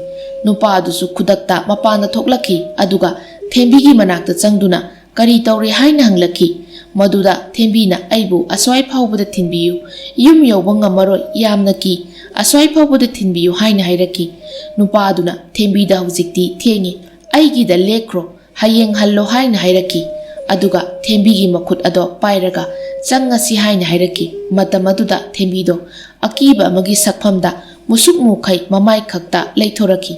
ꯅꯨꯄꯥ ꯑꯗꯨꯁꯨ ꯈꯨꯗꯛꯇ ꯃꯄꯥꯟꯗ ꯊꯣꯛꯂꯛꯈꯤ, ꯑꯗꯨꯒ ꯊꯦꯝꯕꯤꯒꯤ ꯃꯅꯥꯛꯇ ꯆꯪꯗꯨꯅ "ꯀꯔꯤ ꯇꯧꯔꯦ?" ꯍꯥꯏꯅ ꯍꯪꯂꯛꯈꯤ꯫ ꯃꯗꯨꯗ ꯊꯦꯝꯕꯤꯅ "ꯑꯩꯕꯨ ꯑꯁ꯭ꯋꯥꯏ ꯐꯥꯎꯕꯗ ꯊꯤꯟꯕꯤꯌꯨ, ꯌꯨꯝ ꯌꯧꯕ ꯉꯝꯃꯔꯣꯏ, ꯌꯥꯝꯅ ꯀꯤ, ꯑꯁ꯭ꯋꯥꯏ ꯐꯥꯎꯕꯗ ꯊꯤꯟꯕꯤꯌꯨ" ꯍꯥꯏꯅ ꯍꯥꯏꯔꯛꯈꯤ꯫ ꯅꯨꯄꯥ ꯑꯗꯨꯅ ꯊꯦꯝꯕꯤꯗ "ꯍꯧꯖꯤꯛꯇꯤ ꯊꯦꯡꯉꯤ, ꯑꯩꯒꯤꯗ ꯂꯦꯛꯈ꯭ꯔꯣ, ꯍꯌꯦꯡ ꯍꯜꯂꯣ" ꯍꯥꯏꯅ ꯍꯥꯏꯔꯛꯈꯤ꯫ ꯑꯗꯨꯒ ꯊꯦꯝꯕꯤꯒꯤ ꯃꯈꯨꯠ ꯑꯗꯣ ꯄꯥꯏꯔꯒ "ꯆꯪꯉꯁꯤ" ꯍꯥꯏꯅ ꯍꯥꯏꯔꯛꯈꯤ꯫ ꯃꯇꯝ ꯑꯗꯨꯗ ꯊꯦꯝꯕꯤꯗꯣ ꯑꯀꯤꯕ ꯑꯃꯒꯤ ꯁꯛꯐꯝꯗ ꯃꯨꯁꯨꯛ ꯃꯨꯈꯩ ꯃꯃꯥꯏ ꯈꯛꯇ ꯂꯩꯊꯣꯔꯛꯈꯤ꯫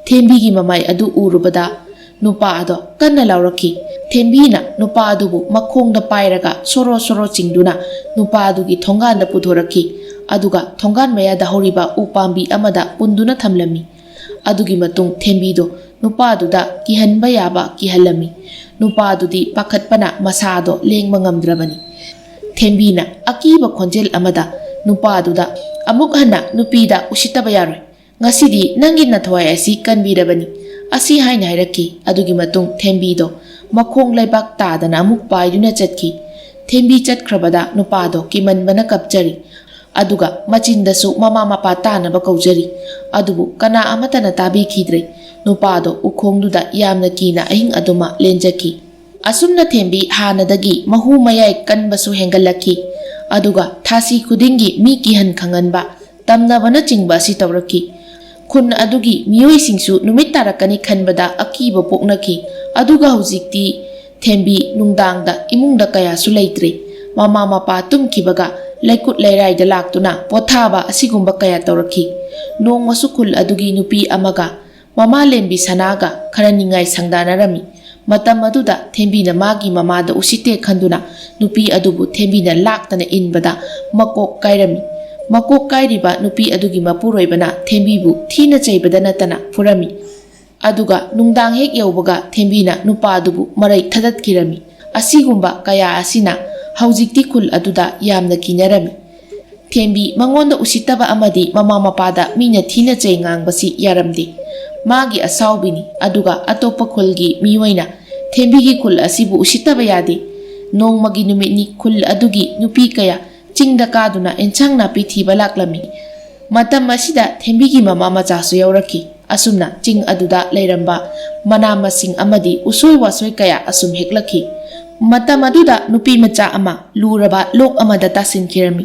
ꯊꯦꯝꯕꯤꯒꯤ ꯃꯃꯥꯏ ꯑꯗꯨ ꯎꯔꯨꯕꯗ ꯅꯨꯄꯥ ꯑꯗꯣ ꯀꯟꯅ ꯂꯥꯎꯔꯛꯈꯤ꯫ ꯊꯦꯝꯕꯤꯅ ꯅꯨꯄꯥ ꯑꯗꯨꯕꯨ ꯃꯈꯣꯡꯗ ꯄꯥꯏꯔꯒ ꯁꯣꯔꯣ ꯁꯣꯔꯣ ꯆꯤꯡꯗꯨꯅ ꯅꯨꯄꯥ ꯑꯗꯨꯒꯤ ꯊꯣꯡꯒꯥꯟꯗ ꯄꯨꯊꯣꯔꯛꯈꯤ꯫ ꯑꯗꯨꯒ ꯊꯣꯡꯒꯥꯟ ꯃꯌꯥꯗ ꯍꯧꯔꯤꯕ ꯎ ꯄꯥꯝꯕꯤ ꯑꯃꯗ ꯄꯨꯟꯗꯨꯅ ꯊꯝꯂꯝꯃꯤ꯫ ꯑꯗꯨꯒꯤ ꯃꯇꯨꯡ ꯊꯦꯝꯕꯤꯗꯨ ꯅꯨꯄꯥꯗꯨꯗ ꯀꯤꯍꯟꯕ ꯌꯥꯕ ꯀꯤꯍꯜꯂꯝꯃꯤ꯫ ꯅꯨꯄꯥꯗꯨꯗꯤ ꯄꯥꯈꯠꯄꯅ ꯃꯁꯥꯗꯣ ꯂꯦꯡꯕ ꯉꯝꯗ꯭ꯔꯕꯅꯤ꯫ ꯊꯦꯝꯕꯤꯅ ꯑꯀꯤꯕ ꯈꯣꯟꯖꯦꯜ ꯑꯃꯗ ꯅꯨꯄꯥꯗꯨꯗ "ꯑꯃꯨꯛ ꯍꯟꯅ ꯅꯨꯄꯤꯗ ꯎꯁꯤꯠꯇꯕ ꯌꯥꯔꯣꯏ꯫ ꯉꯁꯤꯗꯤ ꯅꯪꯒꯤ ꯅꯊꯋꯥꯏ ꯑꯁꯤ ꯀꯟꯕꯤꯔꯕꯅꯤ" ꯑꯁꯤ ꯍꯥꯏꯅ ꯍꯥꯏꯔꯛꯈꯤ꯫ ꯑꯗꯨꯒꯤ ꯃꯇꯨꯡ ꯊꯦꯝꯕꯤꯗꯣ ꯃꯈꯣꯡ ꯂꯩꯕꯥꯛ ꯇꯥꯗꯅ ꯑꯃꯨꯛ ꯄꯥꯏꯗꯨꯅ ꯆꯠꯈꯤ꯫ ꯊꯦꯝꯕꯤ ꯆꯠꯈ꯭ꯔꯕꯗ ꯅꯨꯄꯥꯗꯣ ꯀꯤꯃꯟꯕꯅ ꯀꯞꯆꯔꯤ꯫ ꯑꯗꯨꯒ ꯃꯆꯤꯟꯗꯁꯨ ꯃꯃꯥ ꯃꯄꯥ ꯇꯥꯅꯕ ꯀꯧꯖꯔꯤ꯫ ꯑꯗꯨꯕꯨ ꯀꯅꯥ ꯑꯃꯠꯇꯅ ꯇꯥꯕꯤꯈꯤꯗ꯭ꯔꯦ꯫ ꯅꯨꯄꯥꯗꯣ ꯎꯈꯣꯡꯗꯨꯗ ꯌꯥꯝꯅ ꯀꯤꯅ ꯑꯍꯤꯡ ꯑꯗꯨꯃ ꯂꯦꯟꯖꯈꯤ꯫ ꯑꯁꯨꯝꯅ ꯊꯦꯝꯕꯤ ꯍꯥꯟꯅꯗꯒꯤ ꯃꯍꯨ ꯃꯌꯥꯏ ꯀꯟꯕꯁꯨ ꯍꯦꯟꯒꯠꯂꯛꯈꯤ꯫ ꯑꯗꯨꯒ ꯊꯥꯁꯤ ꯈꯨꯗꯤꯡꯒꯤ ꯃꯤ ꯀꯤꯍꯟ ꯈꯪꯍꯟꯕ, ꯇꯝꯅꯕꯅꯆꯤꯡꯕ ꯑꯁꯤ ꯇꯧꯔꯛꯈꯤ꯫ ꯈꯨꯟ ꯑꯗꯨꯒꯤ ꯃꯤꯑꯣꯏꯁꯤꯡꯁꯨ ꯅꯨꯃꯤꯠ ꯇꯥꯔꯛꯀꯅꯤ ꯈꯟꯕꯗ ꯑꯀꯤꯕ ꯄꯣꯛꯅꯈꯤ꯫ ꯑꯗꯨꯒ ꯍꯧꯖꯤꯛꯇꯤ ꯊꯦꯝꯕꯤ ꯅꯨꯡꯗꯥꯡꯗ ꯏꯃꯨꯡꯗ ꯀꯌꯥꯁꯨ ꯂꯩꯇ꯭ꯔꯦ꯫ ꯃꯃꯥ ꯃꯄꯥ ꯇꯨꯝꯈꯤꯕꯒ ꯂꯩꯀꯨꯠ ꯂꯩꯔꯥꯏꯗ ꯂꯥꯛꯇꯨꯅ ꯄꯣꯊꯥꯕ ꯑꯁꯤꯒꯨꯝꯕ ꯀꯌꯥ ꯇꯧꯔꯛꯈꯤ꯫ ꯅꯣꯡꯃꯁꯨ ꯈꯨꯜ ꯑꯗꯨꯒꯤ ꯅꯨꯄꯤ ꯑꯃꯒ ꯃꯃꯥꯂꯦꯝꯕꯤ ꯁꯅꯥꯒ ꯈꯔ ꯅꯤꯡꯉꯥꯏ ꯁꯪꯗꯥꯅꯔꯝꯃꯤ꯫ ꯃꯇꯝ ꯑꯗꯨꯗ ꯊꯦꯝꯕꯤꯅ ꯃꯥꯒꯤ ꯃꯃꯥꯗ ꯎꯁꯤꯠꯇꯦ ꯈꯟꯗꯨꯅ ꯅꯨꯄꯤ ꯑꯗꯨꯕꯨ ꯊꯦꯝꯕꯤꯅ ꯂꯥꯛꯇꯅ ꯏꯟꯕꯗ ꯃꯀꯣꯛ ꯀꯥꯏꯔꯝꯃꯤ꯫ ꯃꯀꯣꯛ ꯀꯥꯏꯔꯤꯕ ꯅꯨꯄꯤ ꯑꯗꯨꯒꯤ ꯃꯄꯨꯔꯣꯏꯕꯅ ꯊꯦꯝꯕꯤꯕꯨ ꯊꯤꯅ ꯆꯩꯕꯗ ꯅꯠꯇꯅ ꯐꯨꯔꯝꯃꯤ꯫ ꯑꯗꯨꯒ ꯅꯨꯡꯗꯥꯡ ꯍꯦꯛ ꯌꯧꯕꯒ ꯊꯦꯝꯕꯤꯅ ꯅꯨꯄꯥ ꯑꯗꯨꯕꯨ ꯃꯔꯩ ꯊꯗꯠꯈꯤꯔꯝꯃꯤ꯫ ꯑꯁꯤꯒꯨꯝꯕ ꯀꯌꯥ ꯑꯁꯤꯅ ꯍꯧꯖꯤꯛꯇꯤ ꯈꯨꯜ ꯑꯗꯨꯗ ꯌꯥꯝꯅ ꯀꯤꯅꯔꯝꯃꯤ꯫ ꯊꯦꯝꯕꯤ ꯃꯉꯣꯟꯗ ꯎꯁꯤꯠꯇꯕ ꯑꯃꯗꯤ ꯃꯃꯥ ꯃꯄꯥꯗ ꯃꯤꯅ ꯊꯤꯅ ꯆꯩ ꯉꯥꯡꯕꯁꯤ ꯌꯥꯔꯝꯗꯦ꯫ ꯃꯥꯒꯤ ꯑꯁꯥꯎꯕꯤꯅꯤ, ꯑꯗꯨꯒ ꯑꯇꯣꯞꯄ ꯈꯨꯜꯒꯤ ꯃꯤꯑꯣꯏꯅ ꯊꯦꯝꯕꯤꯒꯤ ꯈꯨꯜ ꯑꯁꯤꯕꯨ ꯎꯁꯤꯠꯇꯕ ꯌꯥꯗꯦ꯫ ꯅꯣꯡꯃꯒꯤ ꯅꯨꯃꯤꯠꯅꯤ ꯈꯨꯜ ꯑꯗꯨꯒꯤ ꯅꯨꯄꯤ ꯀꯌꯥ ꯆꯤꯡꯗ ꯀꯥꯗꯨꯅ ꯑꯦꯟꯁꯥꯡ ꯅꯥꯄꯤ ꯊꯤꯕ ꯂꯥꯛꯂꯝꯃꯤ꯫ ꯃꯇꯝ ꯑꯁꯤꯗ ꯊꯦꯝꯕꯤꯒꯤ ꯃꯃꯥ ꯃꯆꯥꯁꯨ ꯌꯥꯎꯔꯛꯈꯤ꯫ ꯑꯁꯨꯝꯅ ꯆꯤꯡ ꯑꯗꯨꯗ ꯂꯩꯔꯝꯕ ꯃꯅꯥ ꯃꯁꯤꯡ ꯑꯃꯗꯤ ꯎꯁꯣꯏ ꯋꯥꯁꯣꯏ ꯀꯌꯥ ꯑꯁꯨꯝ ꯍꯦꯛꯂꯛꯈꯤ꯫ ꯃꯇꯝ ꯑꯗꯨꯗ ꯅꯨꯄꯤ ꯃꯆꯥ ꯑꯃ ꯂꯨꯔꯕ ꯂꯣꯛ ꯑꯃꯗ ꯇꯥꯁꯤꯟꯈꯤꯔꯝꯃꯤ꯫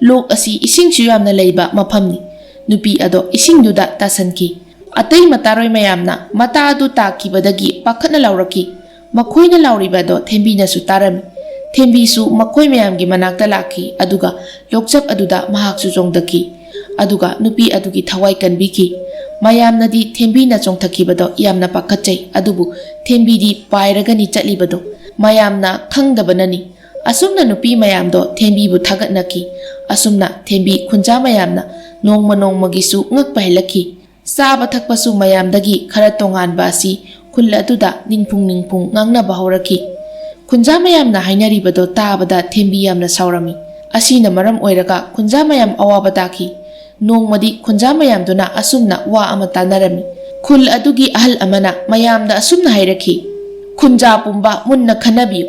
ꯂꯣꯛ ꯑꯁꯤ ꯏꯁꯤꯡꯁꯨ ꯌꯥꯝꯅ ꯂꯩꯕ ꯃꯐꯝꯅꯤ꯫ ꯅꯨꯄꯤ ꯑꯗꯣ ꯏꯁꯤꯡꯗꯨꯗ ꯇꯥꯁꯤꯟꯈꯤ꯫ ꯑꯇꯩ ꯃꯇꯥꯔꯣꯏ ꯃꯌꯥꯝꯅ ꯃꯇꯥ ꯑꯗꯨ ꯇꯥꯈꯤꯕꯗꯒꯤ ꯄꯥꯈꯠꯅ ꯂꯥꯎꯔꯛꯈꯤ꯫ ꯃꯈꯣꯏꯅ ꯂꯥꯎꯔꯤꯕ ꯑꯗꯣ ꯊꯦꯝꯕꯤꯅꯁꯨ ꯇꯥꯔꯝꯃꯤ꯫ ꯊꯦꯝꯕꯤꯁꯨ ꯃꯈꯣꯏ ꯃꯌꯥꯝꯒꯤ ꯃꯅꯥꯛꯇ ꯂꯥꯛꯈꯤ, ꯑꯗꯨꯒ ꯂꯣꯛꯆꯞ ꯑꯗꯨꯗ ꯃꯍꯥꯛꯁꯨ ꯆꯣꯡꯊꯈꯤ꯫ ꯑꯗꯨꯒ ꯅꯨꯄꯤ ꯑꯗꯨꯒꯤ ꯊꯋꯥꯏ ꯀꯟꯕꯤꯈꯤ꯫ ꯃꯌꯥꯝꯅꯗꯤ ꯊꯦꯝꯕꯤꯅ ꯆꯣꯡꯊꯈꯤꯕꯗꯣ ꯌꯥꯝꯅ ꯄꯥꯈꯠꯆꯩ, ꯑꯗꯨꯕꯨ ꯊꯦꯝꯕꯤꯗꯤ ꯄꯥꯏꯔꯒꯅꯤ ꯆꯠꯂꯤꯕꯗꯣ꯫ ꯃꯌꯥꯝꯅ ꯈꯪꯗꯕꯅꯅꯤ꯫ ꯑꯁꯨꯝꯅ ꯅꯨꯄꯤ ꯃꯌꯥꯝꯗꯣ ꯊꯦꯝꯕꯤꯕꯨ ꯊꯥꯒꯠꯅꯈꯤ꯫ ꯑꯁꯨꯝꯅ ꯊꯦꯝꯕꯤ ꯈꯨꯟꯖꯥ ꯃꯌꯥꯝꯅ ꯅꯣꯡꯃ ꯅꯣꯡꯃꯒꯤꯁꯨ ꯉꯛꯄ ꯍꯦꯜꯂꯛꯈꯤ꯫ ꯆꯥꯕ ꯊꯛꯄꯁꯨ ꯃꯌꯥꯝꯗꯒꯤ ꯈꯔ ꯇꯣꯉꯥꯟꯕ ꯑꯁꯤ ꯈꯨꯜ ꯑꯗꯨꯗ ꯅꯤꯡꯐꯨꯡ ꯅꯤꯡꯐꯨꯡ ꯉꯥꯡꯅꯕ ꯍꯧꯔꯛꯈꯤ꯫ ꯈꯨꯟꯖꯥ ꯃꯌꯥꯝꯅ ꯍꯥꯏꯅꯔꯤꯕꯗꯣ ꯇꯥꯕꯗ ꯊꯦꯝꯕꯤ ꯌꯥꯝꯅ ꯁꯥꯎꯔꯝꯃꯤ꯫ ꯑꯁꯤꯅ ꯃꯔꯝ ꯑꯣꯏꯔꯒ ꯈꯨꯟꯖꯥ ꯃꯌꯥꯝ ꯑꯋꯥꯕ ꯇꯥꯈꯤ꯫ ꯅꯣꯡꯃꯗꯤ ꯈꯨꯟꯖꯥ ꯃꯌꯥꯝꯗꯨꯅ ꯑꯁꯨꯝꯅ ꯋꯥ ꯑꯃ ꯇꯥꯟꯅꯔꯝꯃꯤ꯫ ꯈꯨꯜ ꯑꯗꯨꯒꯤ ꯑꯍꯜ ꯑꯃꯅ ꯃꯌꯥꯝꯗ ꯑꯁꯨꯝꯅ ꯍꯥꯏꯔꯛꯈꯤ, "ꯈꯨꯟꯖꯥ ꯄꯨꯝꯕ ꯃꯨꯟꯅ ꯈꯟꯅꯕꯤꯌꯨ꯫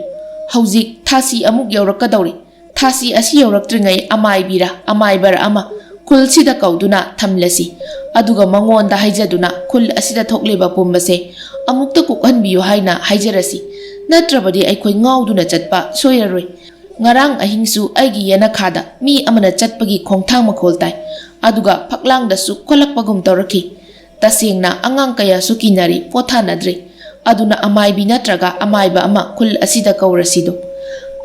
ꯍꯧꯖꯤꯛ ꯊꯥꯁꯤ ꯑꯃꯨꯛ ꯌꯧꯔꯛꯀꯗꯧꯔꯤ꯫ ꯊꯥꯁꯤ ꯑꯁꯤ ꯌꯧꯔꯛꯇ꯭ꯔꯤꯉꯩ ꯑꯃꯥꯏꯕꯤꯔ ꯑꯃꯥꯏꯕꯔ ꯑꯃ ꯈꯨꯜꯁꯤꯗ ꯀꯧꯗꯨꯅ ꯊꯝꯂꯁꯤ꯫ ꯑꯗꯨꯒ ꯃꯉꯣꯟꯗ ꯍꯥꯏꯖꯗꯨꯅ ꯈꯨꯜ ꯑꯁꯤꯗ ꯊꯣꯛꯂꯤꯕ ꯄꯨꯝꯕꯁꯦ ꯑꯃꯨꯛꯇ ꯀꯣꯛꯍꯟꯕꯤꯌꯨ ꯍꯥꯏꯅ ꯍꯥꯏꯖꯔꯁꯤ꯫ ꯅꯠꯇ꯭ꯔꯕꯗꯤ ꯑꯩꯈꯣꯏ ꯉꯥꯎꯗꯨꯅ ꯆꯠꯄ ꯁꯣꯏꯔꯔꯣꯏ꯫ ꯉꯔꯥꯡ ꯑꯍꯤꯡꯁꯨ ꯑꯩꯒꯤ ꯌꯦꯅꯈꯥꯗ ꯃꯤ ꯑꯃꯅ ꯆꯠꯄꯒꯤ ꯈꯣꯡꯊꯥꯡ ꯃꯈꯣꯜ ꯇꯥꯏ꯫ ꯑꯗꯨꯒ ꯐꯛꯂꯥꯡꯗꯁꯨ ꯈꯣꯠꯂꯛꯄꯒꯨꯝ ꯇꯧꯔꯛꯈꯤ꯫ ꯇꯁꯦꯡꯅ ꯑꯉꯥꯡ ꯀꯌꯥꯁꯨ ꯀꯤꯅꯔꯤ, ꯄꯣꯊꯥꯅꯗ꯭ꯔꯤ꯫ ꯑꯗꯨꯅ ꯑꯃꯥꯏꯕꯤ ꯅꯠꯇ꯭ꯔꯒ ꯑꯃꯥꯏꯕ ꯑꯃ ꯈꯨꯜ ꯑꯁꯤꯗ ꯀꯧꯔꯁꯤꯗꯣ꯫"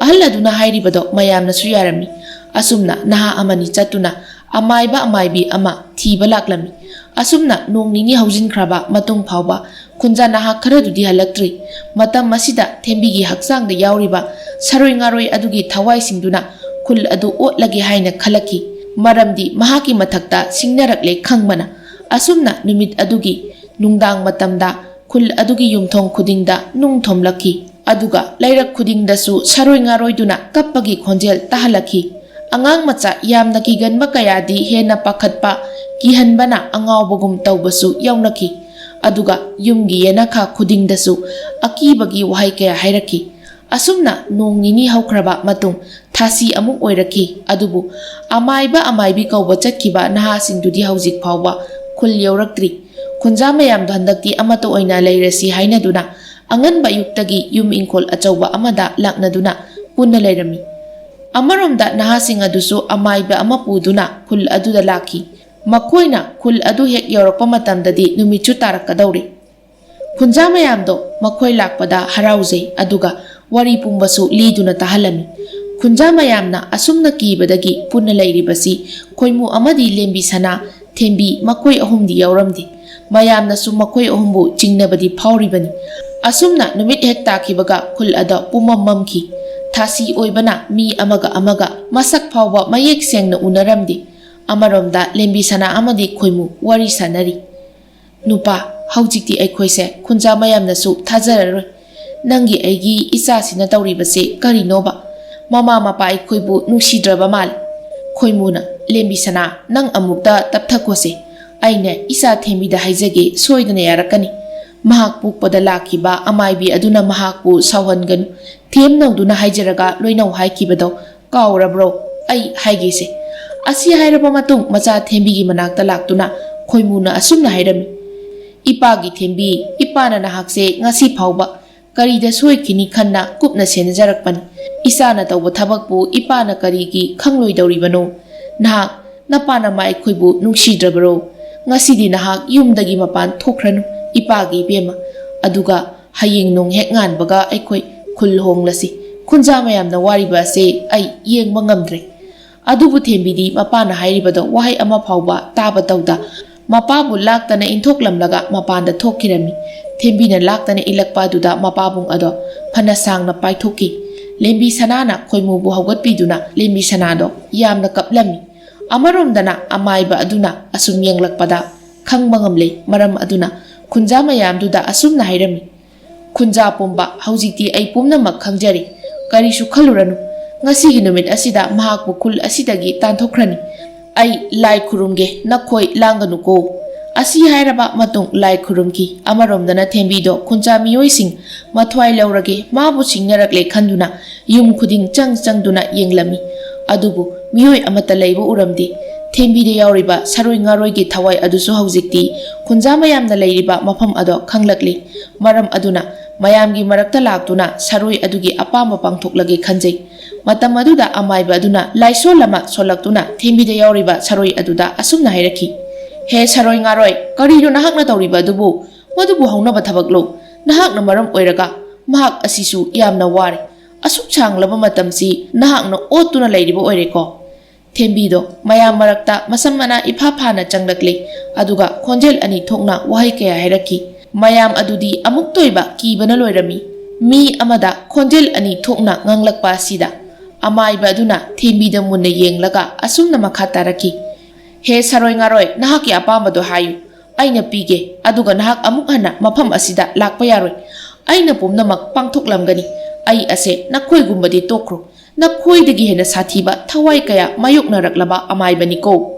ꯑꯍꯜ ꯑꯗꯨꯅ ꯍꯥꯏꯔꯤꯕꯗꯣ ꯃꯌꯥꯝꯅꯁꯨ ꯌꯥꯔꯝꯃꯤ꯫ ꯑꯁꯨꯝꯅ ꯅꯍꯥ ꯑꯃꯅꯤ ꯆꯠꯇꯨꯅ ꯑꯃꯥꯏꯕ ꯑꯃꯥꯏꯕꯤ ꯑꯃ ꯊꯤꯕ ꯂꯥꯛꯂꯝꯃꯤ꯫ ꯑꯁꯨꯝꯅ ꯅꯣꯡ ꯅꯤꯅꯤ ꯍꯧꯖꯤꯟꯈ꯭ꯔꯕ ꯃꯇꯨꯡ ꯐꯥꯎꯕ ꯈꯨꯟꯖꯥ ꯅꯍꯥ ꯈꯔꯗꯨꯗꯤ ꯍꯜꯂꯛꯇ꯭ꯔꯤ꯫ ꯃꯇꯝ ꯑꯁꯤꯗ ꯊꯦꯝꯕꯤꯒꯤ ꯍꯛꯆꯥꯡꯗ ꯌꯥꯎꯔꯤꯕ ꯁꯔꯣꯏ ꯉꯥꯔꯣꯏ ꯑꯗꯨꯒꯤ ꯊꯋꯥꯏꯁꯤꯡꯗꯨꯅ ꯈꯨꯜ ꯑꯗꯨ ꯑꯣꯠꯂꯒꯦ ꯍꯥꯏꯅ ꯈꯜꯂꯛꯈꯤ꯫ ꯃꯔꯝꯗꯤ ꯃꯍꯥꯛꯀꯤ ꯃꯊꯛꯇ ꯁꯤꯡꯅꯔꯛꯂꯦ ꯈꯪꯕꯅ꯫ ꯑꯁꯨꯝꯅ ꯅꯨꯃꯤꯠ ꯑꯗꯨꯒꯤ ꯅꯨꯡꯗꯥꯡ ꯃꯇꯝꯗ ꯈꯨꯜ ꯑꯗꯨꯒꯤ ꯌꯨꯝꯊꯣꯡ ꯈꯨꯗꯤꯡꯗ ꯅꯨꯡ ꯊꯣꯝꯂꯛꯈꯤ꯫ ꯑꯗꯨꯒ ꯂꯩꯔꯛ ꯈꯨꯗꯤꯡꯗꯁꯨ ꯁꯔꯣꯏ ꯉꯥꯔꯣꯏꯗꯨꯅ ꯀꯞꯄꯒꯤ ꯈꯣꯟꯖꯦꯜ ꯇꯥꯍꯜꯂꯛꯈꯤ꯫ ꯑꯉꯥꯡ ꯃꯆꯥ ꯌꯥꯝꯅ ꯀꯤꯒꯟꯕ ꯀꯌꯥꯗꯤ ꯍꯦꯟꯅ ꯄꯥꯈꯠꯄ, ꯀꯤꯍꯟꯕꯅ ꯑꯉꯥꯎꯕꯒꯨꯝ ꯇꯧꯕꯁꯨ ꯌꯥꯎꯅꯈꯤ꯫ ꯑꯗꯨꯒ ꯌꯨꯝꯒꯤ ꯌꯦꯅꯈꯥ ꯈꯨꯗꯤꯡꯗꯁꯨ ꯑꯀꯤꯕꯒꯤ ꯋꯥꯍꯩ ꯀꯌꯥ ꯍꯥꯏꯔꯛꯈꯤ꯫ ꯑꯁꯨꯝꯅ ꯅꯣꯡ ꯅꯤꯅꯤ ꯍꯧꯈ꯭ꯔꯕ ꯃꯇꯨꯡ ꯊꯥꯁꯤ ꯑꯃꯨꯛ ꯑꯣꯏꯔꯛꯈꯤ꯫ ꯑꯗꯨꯕꯨ ꯑꯃꯥꯏꯕ ꯑꯃꯥꯏꯕꯤ ꯀꯧꯕ ꯆꯠꯈꯤꯕ ꯅꯍꯥꯁꯤꯡꯗꯨꯗꯤ ꯍꯧꯖꯤꯛ ꯐꯥꯎꯕ ꯈꯨꯜ ꯌꯧꯔꯛꯇ꯭ꯔꯤ꯫ ꯈꯨꯟꯖꯥ ꯃꯌꯥꯝꯗꯣ ꯍꯟꯗꯛꯇꯤ ꯑꯃꯠꯇ ꯑꯣꯏꯅ ꯂꯩꯔꯁꯤ ꯍꯥꯏꯅꯗꯨꯅ ꯑꯉꯟꯕ ꯑꯌꯨꯛꯇꯒꯤ ꯌꯨꯝ ꯏꯪꯈꯣꯜ ꯑꯆꯧꯕ ꯑꯃꯗ ꯂꯥꯛꯅꯗꯨꯅ ꯄꯨꯟꯅ ꯂꯩꯔꯝꯃꯤ꯫ ꯑꯃꯔꯣꯝꯗ ꯅꯍꯥꯁꯤꯡ ꯑꯗꯨꯁꯨ ꯑꯃꯥꯏꯕ ꯑꯃ ꯄꯨꯗꯨꯅ ꯈꯨꯜ ꯑꯗꯨꯗ ꯂꯥꯛꯈꯤ꯫ ꯃꯈꯣꯏꯅ ꯈꯨꯜ ꯑꯗꯨ ꯍꯦꯛ ꯌꯧꯔꯛꯄ ꯃꯇꯝꯗꯗꯤ ꯅꯨꯃꯤꯠꯁꯨ ꯇꯥꯔꯛꯀꯗꯧꯔꯦ꯫ ꯈꯨꯟꯖꯥ ꯃꯌꯥꯝꯗꯣ ꯃꯈꯣꯏ ꯂꯥꯛꯄꯗ ꯍꯔꯥꯎꯖꯩ, ꯑꯗꯨꯒ ꯋꯥꯔꯤ ꯄꯨꯝꯕꯁꯨ ꯂꯤꯗꯨꯅ ꯇꯥꯍꯜꯂꯝꯃꯤ꯫ ꯈꯨꯟꯖꯥ ꯃꯌꯥꯝꯅ ꯑꯁꯨꯝꯅ ꯀꯤꯕꯗꯒꯤ ꯄꯨꯟꯅ ꯂꯩꯔꯤꯕꯁꯤ ꯈꯣꯏꯃꯨ ꯑꯃꯗꯤ ꯂꯦꯝꯕꯤ ꯁꯅꯥ, ꯊꯦꯝꯕꯤ ꯃꯈꯣꯏ ꯑꯍꯨꯝꯗꯤ ꯌꯥꯎꯔꯝꯗꯦ꯫ ꯃꯌꯥꯝꯅꯁꯨ ꯃꯈꯣꯏ ꯑꯍꯨꯝꯕꯨ ꯆꯤꯡꯅꯕꯗꯤ ꯐꯥꯎꯔꯤꯕꯅꯤ꯫ ꯑꯁꯨꯝꯅ ꯅꯨꯃꯤꯠ ꯍꯦꯛ ꯇꯥꯈꯤꯕꯒ ꯈꯨꯜ ꯑꯗ ꯄꯨꯝꯃꯝ ꯃꯝꯈꯤ꯫ ꯊꯥꯁꯤ ꯑꯣꯏꯕꯅ ꯃꯤ ꯑꯃꯒ ꯑꯃꯒ ꯃꯁꯛ ꯐꯥꯎꯕ ꯃꯌꯦꯛ ꯁꯦꯡꯅ ꯎꯅꯔꯝꯗꯦ꯫ ꯑꯃꯔꯣꯝꯗ ꯂꯦꯝꯕꯤ ꯁꯅꯥ ꯑꯃꯗꯤ ꯈꯣꯏꯃꯨ ꯋꯥꯔꯤ ꯁꯥꯟꯅꯔꯤ꯫ "ꯅꯨꯄꯥ, ꯍꯧꯖꯤꯛꯇꯤ ꯑꯩꯈꯣꯏꯁꯦ ꯈꯨꯟꯖꯥ ꯃꯌꯥꯝꯅꯁꯨ ꯊꯥꯖꯔꯔꯣꯏ꯫ ꯅꯪꯒꯤ ꯑꯩꯒꯤ ꯏꯆꯥꯁꯤꯅ ꯇꯧꯔꯤꯕꯁꯦ ꯀꯔꯤꯅꯣꯕ? ꯃꯃꯥ ꯃꯄꯥ ꯑꯩꯈꯣꯏꯕꯨ ꯅꯨꯡꯁꯤꯗ꯭ꯔꯕ ꯃꯥꯜꯂꯦ꯫" ꯈꯣꯏꯃꯨꯅ, "ꯂꯦꯝꯕꯤ ꯁꯅꯥ, ꯅꯪ ꯑꯃꯨꯛꯇ ꯇꯞꯊꯈꯣꯁꯦ꯫ ꯑꯩꯅ ꯏꯆꯥ ꯊꯦꯝꯕꯤꯗ ꯍꯥꯏꯖꯒꯦ, ꯁꯣꯏꯗꯅ ꯌꯥꯔꯛꯀꯅꯤ꯫ ꯃꯍꯥꯛ ꯄꯣꯛꯄꯗ ꯂꯥꯛꯈꯤꯕ ꯑꯃꯥꯏꯕꯤ ꯑꯗꯨꯅ ꯃꯍꯥꯛꯄꯨ ꯁꯥꯎꯍꯟꯒꯅꯨ꯫ ꯊꯦꯝꯅꯧꯗꯨꯅ ꯍꯥꯏꯖꯔꯒ ꯂꯣꯏꯅꯧ ꯍꯥꯏꯈꯤꯕꯗꯣ ꯀꯥꯎꯔꯕ꯭ꯔꯣ? ꯑꯩ ꯍꯥꯏꯒꯦꯁꯦ꯫" ꯑꯁꯤ ꯍꯥꯏꯔꯕ ꯃꯇꯨꯡ ꯃꯆꯥ ꯊꯦꯝꯕꯤꯒꯤ ꯃꯅꯥꯛꯇ ꯂꯥꯛꯇꯨꯅ ꯈꯣꯏꯃꯨꯅ ꯑꯁꯨꯝꯅ ꯍꯥꯏꯔꯝꯃꯤ, "ꯏꯄꯥꯒꯤ ꯊꯦꯝꯕꯤ, ꯏꯄꯥꯅ ꯅꯍꯥꯛꯁꯦ ꯉꯁꯤ ꯐꯥꯎꯕ ꯀꯔꯤꯗ ꯁꯣꯏꯈꯤꯅꯤ ꯈꯟꯅ ꯀꯨꯞꯅ ꯁꯦꯟꯅꯖꯔꯛꯄꯅꯤ꯫ ꯏꯆꯥꯅ ꯇꯧꯕ ꯊꯕꯛꯄꯨ ꯏꯄꯥꯅ ꯀꯔꯤꯒꯤ ꯈꯪꯂꯣꯏꯗꯧꯔꯤꯕꯅꯣ? ꯅꯍꯥꯛ, ꯅꯄꯥ ꯅꯃꯥ ꯑꯩꯈꯣꯏꯕꯨ ꯅꯨꯡꯁꯤꯗ꯭ꯔꯕꯔꯣ? ꯉꯁꯤꯗꯤ ꯅꯍꯥꯛ ꯌꯨꯝꯗꯒꯤ ꯃꯄꯥꯟ ꯊꯣꯛꯈ꯭ꯔꯅꯨ, ꯏꯄꯥꯒꯤ ꯏꯕꯦꯝꯃ꯫ ꯑꯗꯨꯒ ꯍꯌꯦꯡ ꯅꯣꯡ ꯍꯦꯛ ꯉꯥꯟꯕꯒ ꯑꯩꯈꯣꯏ ꯈꯨꯜ ꯍꯣꯡꯂꯁꯤ꯫ ꯈꯨꯟꯖꯥ ꯃꯌꯥꯝꯅ ꯋꯥꯔꯤꯕ ꯑꯁꯦ ꯑꯩ ꯌꯦꯡꯕ ꯉꯝꯗ꯭ꯔꯦ꯫" ꯑꯗꯨꯕꯨ ꯊꯦꯝꯕꯤꯗꯤ ꯃꯄꯥꯅ ꯍꯥꯏꯔꯤꯕꯗꯣ ꯋꯥꯍꯩ ꯑꯃ ꯐꯥꯎꯕ ꯇꯥꯕ ꯇꯧꯗ ꯃꯄꯥꯕꯨ ꯂꯥꯛꯇꯅ ꯏꯟꯊꯣꯛꯂꯝꯂꯒ ꯃꯄꯥꯟꯗ ꯊꯣꯛꯈꯤꯔꯝꯃꯤ꯫ ꯊꯦꯝꯕꯤꯅ ꯂꯥꯛꯇꯅ ꯏꯜꯂꯛꯄ ꯑꯗꯨꯗ ꯃꯄꯥꯕꯨꯡ ꯑꯗꯣ ꯐꯅ ꯁꯥꯡꯅ ꯄꯥꯏꯊꯣꯛꯈꯤ꯫ ꯂꯦꯝꯕꯤ ꯁꯅꯥꯅ ꯈꯣꯏꯃꯨꯕꯨ ꯍꯧꯒꯠꯄꯤꯗꯨꯅ ꯂꯦꯝꯕꯤ ꯁꯅꯥꯗꯣ ꯌꯥꯝꯅ ꯀꯞꯂꯝꯃꯤ꯫ ꯑꯃꯔꯣꯝꯗꯅ ꯑꯃꯥꯏꯕ ꯑꯗꯨꯅ ꯑꯁꯨꯝ ꯌꯦꯡꯂꯛꯄꯗ ꯈꯪꯕ ꯉꯝꯂꯦ꯫ ꯃꯔꯝ ꯑꯗꯨꯅ ꯈꯨꯟꯖꯥ ꯃꯌꯥꯝꯗꯨꯗ ꯑꯁꯨꯝꯅ ꯍꯥꯏꯔꯝꯃꯤ, "ꯈꯨꯟꯖꯥ ꯄꯨꯝꯕ, ꯍꯧꯖꯤꯛꯇꯤ ꯑꯩ ꯄꯨꯝꯅꯃꯛ ꯈꯪꯖꯔꯦ꯫ ꯀꯔꯤꯁꯨ ꯈꯜꯂꯨꯔꯅꯨ꯫ ꯉꯁꯤꯒꯤ ꯅꯨꯃꯤꯠ ꯑꯁꯤꯗ ꯃꯍꯥꯛꯄꯨ ꯈꯨꯜ ꯑꯁꯤꯗꯒꯤ ꯇꯥꯟꯊꯣꯛꯈ꯭ꯔꯅꯤ꯫ ꯑꯩ ꯂꯥꯏ ꯈꯨꯔꯨꯝꯒꯦ, ꯅꯈꯣꯏ ꯂꯥꯡꯒꯅꯨꯀꯣ꯫" ꯑꯁꯤ ꯍꯥꯏꯔꯕ ꯃꯇꯨꯡ ꯂꯥꯏ ꯈꯨꯔꯨꯝꯈꯤ꯫ ꯑꯃꯔꯣꯝꯗꯅ ꯊꯦꯝꯕꯤꯗꯣ ꯈꯨꯟꯖꯥ ꯃꯤꯑꯣꯏꯁꯤꯡ ꯃꯊ꯭ꯋꯥꯏ ꯂꯧꯔꯒꯦ, ꯃꯥꯕꯨ ꯁꯤꯡꯅꯔꯛꯂꯦ ꯈꯟꯗꯨꯅ ꯌꯨꯝ ꯈꯨꯗꯤꯡ ꯆꯪ ꯆꯪꯗꯨꯅ ꯌꯦꯡꯂꯝꯃꯤ꯫ ꯑꯗꯨꯕꯨ ꯃꯤꯑꯣꯏ ꯑꯃꯠꯇ ꯂꯩꯕ ꯎꯔꯝꯗꯦ꯫ ꯊꯦꯝꯕꯤꯗ ꯌꯥꯎꯔꯤꯕ ꯁꯔꯣꯏ ꯉꯥꯔꯣꯏꯒꯤ ꯊꯋꯥꯏ ꯑꯗꯨꯁꯨ ꯍꯧꯖꯤꯛꯇꯤ ꯈꯨꯟꯖꯥ ꯃꯌꯥꯝꯅ ꯂꯩꯔꯤꯕ ꯃꯐꯝ ꯑꯗꯣ ꯈꯪꯂꯛꯂꯦ꯫ ꯃꯔꯝ ꯑꯗꯨꯅ ꯃꯌꯥꯝꯒꯤ ꯃꯔꯛꯇ ꯂꯥꯛꯇꯨꯅ ꯁꯔꯣꯏ ꯑꯗꯨꯒꯤ ꯑꯄꯥꯝꯕ ꯄꯥꯡꯊꯣꯛꯂꯒꯦ ꯈꯟꯖꯩ꯫ ꯃꯇꯝ ꯑꯗꯨꯗ ꯑꯃꯥꯏꯕ ꯑꯗꯨꯅ ꯂꯥꯏꯁꯣꯜ ꯑꯃ ꯁꯣꯜꯂꯛꯇꯨꯅ ꯊꯦꯝꯕꯤꯗ ꯌꯥꯎꯔꯤꯕ ꯁꯔꯣꯏ ꯑꯗꯨꯗ ꯑꯁꯨꯝꯅ ꯍꯥꯏꯔꯛꯈꯤ, "ꯍꯦ ꯁꯔꯣꯏ ꯉꯥꯔꯣꯏ, ꯀꯔꯤꯅꯣ ꯅꯍꯥꯛꯅ ꯇꯧꯔꯤꯕ ꯑꯗꯨꯕꯨ? ꯃꯗꯨꯕꯨ ꯍꯧꯅꯕ ꯊꯕꯛꯂꯣ? ꯅꯍꯥꯛꯅ ꯃꯔꯝ ꯑꯣꯏꯔꯒ ꯃꯍꯥꯛ ꯑꯁꯤꯁꯨ ꯌꯥꯝꯅ ꯋꯥꯔꯦ꯫ ꯑꯁꯨꯛ ꯁꯥꯡꯂꯕ ꯃꯇꯝꯁꯤ ꯅꯍꯥꯛꯅ ꯑꯣꯠꯇꯨꯅ ꯂꯩꯔꯤꯕ ꯑꯣꯏꯔꯦꯀꯣ?" ꯊꯦꯝꯕꯤꯗꯣ ꯃꯌꯥꯝ ꯃꯔꯛꯇ ꯃꯁꯝ ꯃꯅꯥ ꯏꯐꯥ ꯐꯥꯅ ꯆꯪꯂꯛꯂꯦ, ꯑꯗꯨꯒ ꯈꯣꯟꯖꯦꯜ ꯑꯅꯤ ꯊꯣꯛꯅ ꯋꯥꯍꯩ ꯀꯌꯥ ꯍꯥꯏꯔꯛꯈꯤ꯫ ꯃꯌꯥꯝ ꯑꯗꯨꯗꯤ ꯑꯃꯨꯛꯇ ꯑꯣꯏꯕ ꯀꯤꯕꯅ ꯂꯣꯏꯔꯝꯃꯤ꯫ ꯃꯤ ꯑꯃꯗ ꯈꯣꯟꯖꯦꯜ ꯑꯅꯤ ꯊꯣꯛꯅ ꯉꯥꯡꯂꯛꯄ ꯑꯁꯤꯗ ꯑꯃꯥꯏꯕ ꯑꯗꯨꯅ ꯊꯦꯝꯕꯤꯗ ꯃꯨꯟꯅ ꯌꯦꯡꯂꯒ ꯑꯁꯨꯝꯅ ꯃꯈꯥ ꯇꯥꯔꯛꯈꯤ, "ꯍꯦ ꯁꯔꯣꯏ ꯉꯥꯔꯣꯏ, ꯅꯍꯥꯛꯀꯤ ꯑꯄꯥꯝꯕꯗꯣ ꯍꯥꯏꯌꯨ, ꯑꯩꯅ ꯄꯤꯒꯦ, ꯑꯗꯨꯒ ꯅꯍꯥꯛ ꯑꯃꯨꯛ ꯍꯟꯅ ꯃꯐꯝ ꯑꯁꯤꯗ ꯂꯥꯛꯄ ꯌꯥꯔꯣꯏ꯫ ꯑꯩꯅ ꯄꯨꯝꯅꯃꯛ ꯄꯥꯡꯊꯣꯛꯂꯝꯒꯅꯤ꯫ ꯑꯩ ꯑꯁꯦ ꯅꯈꯣꯏꯒꯨꯝꯕꯗꯤ ꯇꯣꯛꯈ꯭ꯔꯣ, ꯅꯈꯣꯏꯗꯒꯤ ꯍꯦꯟꯅ ꯁꯥꯊꯤꯕ ꯊꯋꯥꯏ ꯀꯌꯥ ꯃꯥꯌꯣꯛꯅꯔꯛꯂꯕ ꯑꯃꯥꯏꯕꯅꯤꯀꯣ꯫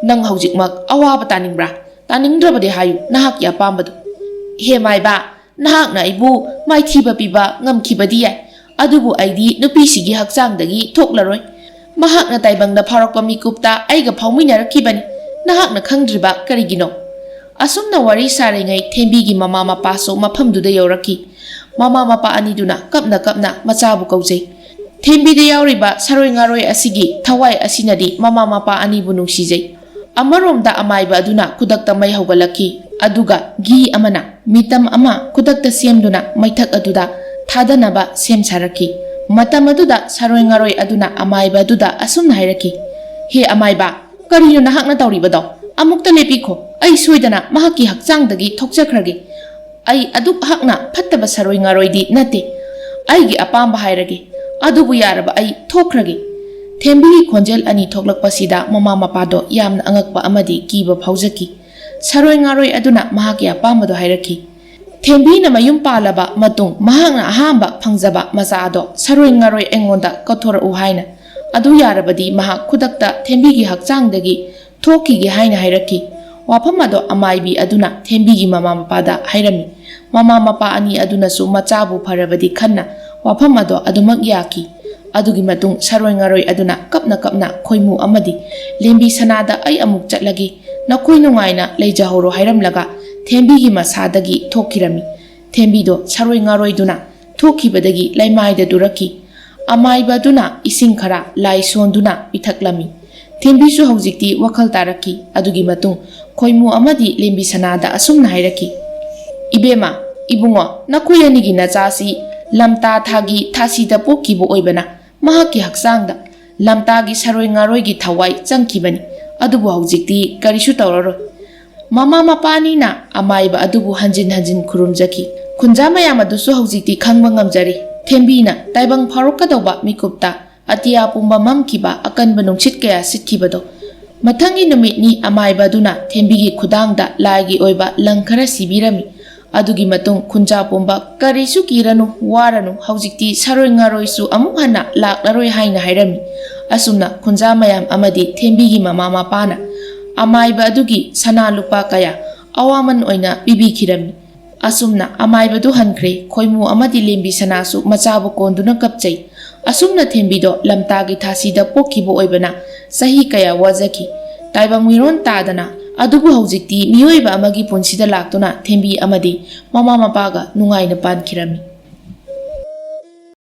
ꯅꯪ ꯍꯧꯖꯤꯛꯃꯛ ꯑꯋꯥꯕ ꯇꯥꯅꯤꯡꯕ꯭ꯔꯥ? ꯇꯥꯅꯤꯡꯗ꯭ꯔꯕꯗꯤ ꯍꯥꯏꯌꯨ, ꯅꯍꯥꯛꯀꯤ ꯑꯄꯥꯝꯕꯗꯨ꯫ ꯍꯦ ꯃꯥꯏꯕ, ꯅꯍꯥꯛꯅ ꯑꯩꯕꯨ ꯃꯥꯏꯊꯤꯕ ꯄꯤꯕ ꯉꯝꯈꯤꯕꯗꯤ ꯌꯥꯏ, ꯑꯗꯨꯕꯨ ꯑꯩꯗꯤ ꯅꯨꯄꯤꯁꯤꯒꯤ ꯍꯛꯆꯥꯡꯗꯒꯤ ꯊꯣꯛꯂꯔꯣꯏ꯫ ꯃꯍꯥꯛꯅ ꯇꯥꯏꯕꯪꯗ ꯐꯥꯎꯔꯛꯄ ꯃꯤꯀꯨꯞꯇ ꯑꯩꯒ ꯐꯥꯎꯃꯤꯟꯅꯔꯛꯈꯤꯕꯅꯤ꯫ ꯅꯍꯥꯛꯅ ꯈꯪꯗ꯭ꯔꯤꯕ ꯀꯔꯤꯒꯤꯅꯣ?" ꯑꯁꯨꯝꯅ ꯋꯥꯔꯤ ꯁꯥꯔꯤꯉꯩ ꯊꯦꯝꯕꯤꯒꯤ ꯃꯃꯥ ꯃꯄꯥꯁꯨ ꯃꯐꯝꯗꯨꯗ ꯌꯧꯔꯛꯈꯤ꯫ ꯃꯃꯥ ꯃꯄꯥ ꯑꯅꯤꯗꯨꯅ ꯀꯞꯅ ꯀꯞꯅ ꯃꯆꯥꯕꯨ ꯀꯧꯖꯩ꯫ ꯊꯦꯝꯕꯤꯗ ꯌꯥꯎꯔꯤꯕ ꯁꯔꯣꯏ ꯉꯥꯔꯣꯏ ꯑꯁꯤꯒꯤ ꯊꯋꯥꯏ ꯑꯁꯤꯅꯗꯤ ꯃꯃꯥ ꯃꯄꯥ ꯑꯅꯤꯕꯨ ꯅꯨꯡꯁꯤꯖꯩ꯫ ꯑꯃꯔꯣꯝꯗ ꯑꯃꯥꯏꯕ ꯑꯗꯨꯅ ꯈꯨꯗꯛꯇ ꯃꯩ ꯍꯧꯒꯠꯂꯛꯈꯤ, ꯑꯗꯨꯒ ꯘꯤ ꯑꯃꯅ ꯃꯤꯇꯝ ꯑꯃ ꯈꯨꯗꯛꯇ ꯁꯦꯝꯗꯨꯅ ꯃꯩꯊꯛ ꯑꯗꯨꯗ ꯊꯥꯗꯅꯕ ꯁꯦꯝ ꯁꯥꯔꯛꯈꯤ꯫ ꯃꯇꯝ ꯑꯗꯨꯗ ꯁꯔꯣꯏ ꯉꯥꯔꯣꯏ ꯑꯗꯨꯅ ꯑꯃꯥꯏꯕ ꯑꯗꯨꯗ ꯑꯁꯨꯝꯅ ꯍꯥꯏꯔꯛꯈꯤ, "ꯍꯦ ꯑꯃꯥꯏꯕ, ꯀꯔꯤꯅꯣ ꯅꯍꯥꯛꯅ ꯇꯧꯔꯤꯕꯗꯣ? ꯑꯃꯨꯛꯇ ꯂꯦꯞꯄꯤꯈꯣ꯫ ꯑꯩ ꯁꯣꯏꯗꯅ ꯃꯍꯥꯛꯀꯤ ꯍꯛꯆꯥꯡꯗꯒꯤ ꯊꯣꯛꯆꯈ꯭ꯔꯒꯦ꯫ ꯑꯩ ꯑꯗꯨꯛ ꯍꯛꯅ ꯐꯠꯇꯕ ꯁꯔꯣꯏ ꯉꯥꯔꯣꯏꯗꯤ ꯅꯠꯇꯦ꯫ ꯑꯩꯒꯤ ꯑꯄꯥꯝꯕ ꯍꯥꯏꯔꯒꯦ, ꯑꯗꯨꯕꯨ ꯌꯥꯔꯕ ꯑꯩ ꯊꯣꯛꯈ꯭ꯔꯒꯦ꯫" ꯊꯦꯝꯕꯤꯒꯤ ꯈꯣꯟꯖꯦꯜ ꯑꯅꯤ ꯊꯣꯛꯂꯛꯄꯁꯤꯗ ꯃꯃꯥ ꯃꯄꯥꯗꯣ ꯌꯥꯝꯅ ꯑꯉꯛꯄ ꯑꯃꯗꯤ ꯀꯤꯕ ꯐꯥꯎꯖꯈꯤ꯫ ꯁꯔꯣꯏ ꯉꯥꯔꯣꯏ ꯑꯗꯨꯅ ꯃꯍꯥꯛꯀꯤ ꯑꯄꯥꯝꯕꯗꯣ ꯍꯥꯏꯔꯛꯈꯤ꯫ ꯊꯦꯝꯕꯤꯅ ꯃꯌꯨꯝ ꯄꯥꯜꯂꯕ ꯃꯇꯨꯡ ꯃꯍꯥꯛꯅ ꯑꯍꯥꯟꯕ ꯐꯪꯖꯕ ꯃꯆꯥ ꯑꯗꯣ ꯁꯔꯣꯏ ꯉꯥꯔꯣꯏ ꯑꯩꯉꯣꯟꯗ ꯀꯠꯊꯣꯔꯛꯎ ꯍꯥꯏꯅ꯫ ꯑꯗꯨ ꯌꯥꯔꯕꯗꯤ ꯃꯍꯥꯛ ꯈꯨꯗꯛꯇ ꯊꯦꯝꯕꯤꯒꯤ ꯍꯛꯆꯥꯡꯗꯒꯤ ꯊꯣꯛꯈꯤꯒꯦ ꯍꯥꯏꯅ ꯍꯥꯏꯔꯛꯈꯤ꯫ ꯋꯥꯐꯝ ꯑꯗꯣ ꯑꯃꯥꯏꯕꯤ ꯑꯗꯨꯅ ꯊꯦꯝꯕꯤꯒꯤ ꯃꯃꯥ ꯃꯄꯥꯗ ꯍꯥꯏꯔꯝꯃꯤ꯫ ꯃꯃꯥ ꯃꯄꯥ ꯑꯅꯤ ꯑꯗꯨꯅꯁꯨ ꯃꯆꯥꯕꯨ ꯐꯔꯕꯗꯤ ꯈꯟꯅ ꯋꯥꯐꯝ ꯑꯗꯣ ꯑꯗꯨꯃꯛ ꯌꯥꯈꯤ꯫ ꯑꯗꯨꯒꯤ ꯃꯇꯨꯡ ꯁꯔꯣꯏ ꯉꯥꯔꯣꯏ ꯑꯗꯨꯅ ꯀꯞꯅ ꯀꯞꯅ ꯈꯣꯏꯃꯨ ꯑꯃꯗꯤ ꯂꯦꯝꯕꯤ ꯁꯅꯥꯗ "ꯑꯩ ꯑꯃꯨꯛ ꯆꯠꯂꯒꯦ, ꯅꯈꯣꯏ ꯅꯨꯡꯉꯥꯏꯅ ꯂꯩꯖꯍꯧꯔꯣ" ꯍꯥꯏꯔꯝꯂꯒ ꯊꯦꯝꯕꯤꯒꯤ ꯃꯁꯥꯗꯒꯤ ꯊꯣꯛꯈꯤꯔꯝꯃꯤ꯫ ꯊꯦꯝꯕꯤꯗꯣ ꯁꯔꯣꯏ ꯉꯥꯔꯣꯏꯗꯨꯅ ꯊꯣꯛꯈꯤꯕꯗꯒꯤ ꯂꯩꯃꯥꯏꯗ ꯇꯨꯔꯛꯈꯤ꯫ ꯑꯃꯥꯏꯕ ꯑꯗꯨꯅ ꯏꯁꯤꯡ ꯈꯔ ꯂꯥꯏ ꯁꯣꯟꯗꯨꯅ ꯄꯤꯊꯛꯂꯝꯃꯤ꯫ ꯊꯦꯝꯕꯤꯁꯨ ꯍꯧꯖꯤꯛꯇꯤ ꯋꯥꯈꯜ ꯇꯥꯔꯛꯈꯤ꯫ ꯑꯗꯨꯒꯤ ꯃꯇꯨꯡ ꯈꯣꯏꯃꯨ ꯑꯃꯗꯤ ꯂꯦꯝꯕꯤ ꯁꯅꯥꯗ ꯑꯁꯨꯝꯅ ꯍꯥꯏꯔꯛꯈꯤ, "ꯏꯕꯦꯝꯃ, ꯏꯕꯨꯡꯉꯣ, ꯅꯈꯣꯏ ꯑꯅꯤꯒꯤ ꯅꯆꯥꯁꯤ ꯂꯝꯇꯥ ꯊꯥꯒꯤ ꯊꯥꯁꯤꯗ ꯄꯣꯛꯈꯤꯕ ꯑꯣꯏꯕꯅ ꯃꯍꯥꯛꯀꯤ ꯍꯛꯆꯥꯡꯗ ꯂꯝꯇꯥꯒꯤ ꯁꯔꯣꯏ ꯉꯥꯔꯣꯏꯒꯤ ꯊꯋꯥꯏ ꯆꯪꯈꯤꯕꯅꯤ꯫ ꯑꯗꯨꯕꯨ ꯍꯧꯖꯤꯛꯇꯤ ꯀꯔꯤꯁꯨ ꯇꯧꯔꯔꯣꯏ"꯫ ꯃꯃꯥ ꯃꯄꯥ ꯑꯅꯤꯅ ꯑꯃꯥꯏꯕ ꯑꯗꯨꯕꯨ ꯍꯟꯖꯤꯟ ꯍꯟꯖꯤꯟ ꯈꯨꯔꯨꯝꯖꯈꯤ꯫ ꯈꯨꯟꯖꯥ ꯃꯌꯥꯝ ꯑꯗꯨꯁꯨ ꯍꯧꯖꯤꯛꯇꯤ ꯈꯪꯕ ꯉꯝꯖꯔꯦ꯫ ꯊꯦꯝꯕꯤꯅ ꯇꯥꯏꯕꯪ ꯐꯥꯎꯔꯛꯀꯗꯧꯕ ꯃꯤꯀꯨꯞꯇ ꯑꯇꯤꯌꯥ ꯄꯨꯝꯕ ꯃꯝꯈꯤꯕ ꯑꯀꯟꯕ ꯅꯨꯡꯁꯤꯠ ꯀꯌꯥ ꯁꯤꯠꯈꯤꯕꯗꯣ꯫ ꯃꯊꯪꯒꯤ ꯅꯨꯃꯤꯠꯅꯤ ꯑꯃꯥꯏꯕ ꯑꯗꯨꯅ ꯊꯦꯝꯕꯤꯒꯤ ꯈꯨꯗꯥꯡꯗ ꯂꯥꯏꯒꯤ ꯑꯣꯏꯕ ꯂꯪ ꯈꯔ ꯁꯤꯕꯤꯔꯝꯃꯤ꯫ ꯑꯗꯨꯒꯤ ꯃꯇꯨꯡ ꯈꯨꯟꯖꯥ ꯄꯨꯝꯕ "ꯀꯔꯤꯁꯨ ꯀꯤꯔꯅꯨ, ꯋꯥꯔꯅꯨ, ꯍꯧꯖꯤꯛꯇꯤ ꯁꯔꯣꯏ ꯉꯥꯔꯣꯏꯁꯨ ꯑꯃꯨꯛ ꯍꯟꯅ ꯂꯥꯛꯂꯔꯣꯏ" ꯍꯥꯏꯅ ꯍꯥꯏꯔꯝꯃꯤ꯫ ꯑꯁꯨꯝꯅ ꯈꯨꯟꯖꯥ ꯃꯌꯥꯝ ꯑꯃꯗꯤ ꯊꯦꯝꯕꯤꯒꯤ ꯃꯃꯥ ꯃꯄꯥꯅ ꯑꯃꯥꯏꯕ ꯑꯗꯨꯒꯤ ꯁꯅꯥ ꯂꯨꯄꯥ ꯀꯌꯥ ꯑꯋꯥꯃꯟ ꯑꯣꯏꯅ ꯄꯤꯕꯤꯈꯤꯔꯝꯃꯤ꯫ ꯑꯁꯨꯝꯅ ꯑꯃꯥꯏꯕꯗꯨ ꯍꯟꯈ꯭ꯔꯦ꯫ ꯈꯣꯏꯃꯨ ꯑꯃꯗꯤ ꯂꯦꯝꯕꯤ ꯁꯅꯥꯁꯨ ꯃꯆꯥꯕꯨ ꯀꯣꯟꯗꯨꯅ ꯀꯞꯆꯩ꯫ ꯑꯁꯨꯝꯅ ꯊꯦꯝꯕꯤꯗꯣ ꯂꯝꯇꯥꯒꯤ ꯊꯥꯁꯤꯗ ꯄꯣꯛꯈꯤꯕ ꯑꯣꯏꯕꯅ ꯆꯍꯤ ꯀꯌꯥ ꯋꯥꯖꯈꯤ꯫ ꯇꯥꯏꯕꯪ ꯃꯤꯔꯣꯟ ꯇꯥꯗꯅ, ꯑꯗꯨꯕꯨ ꯍꯧꯖꯤꯛꯇꯤ ꯃꯤꯑꯣꯏꯕ ꯑꯃꯒꯤ ꯄꯨꯟꯁꯤꯗ ꯂꯥꯛꯇꯨꯅ ꯊꯦꯝꯕꯤ ꯑꯃꯗꯤ ꯃꯃꯥ ꯃꯄꯥꯒ ꯅꯨꯡꯉꯥꯏꯅ ꯄꯥꯟꯈꯤꯔꯝꯃꯤ꯫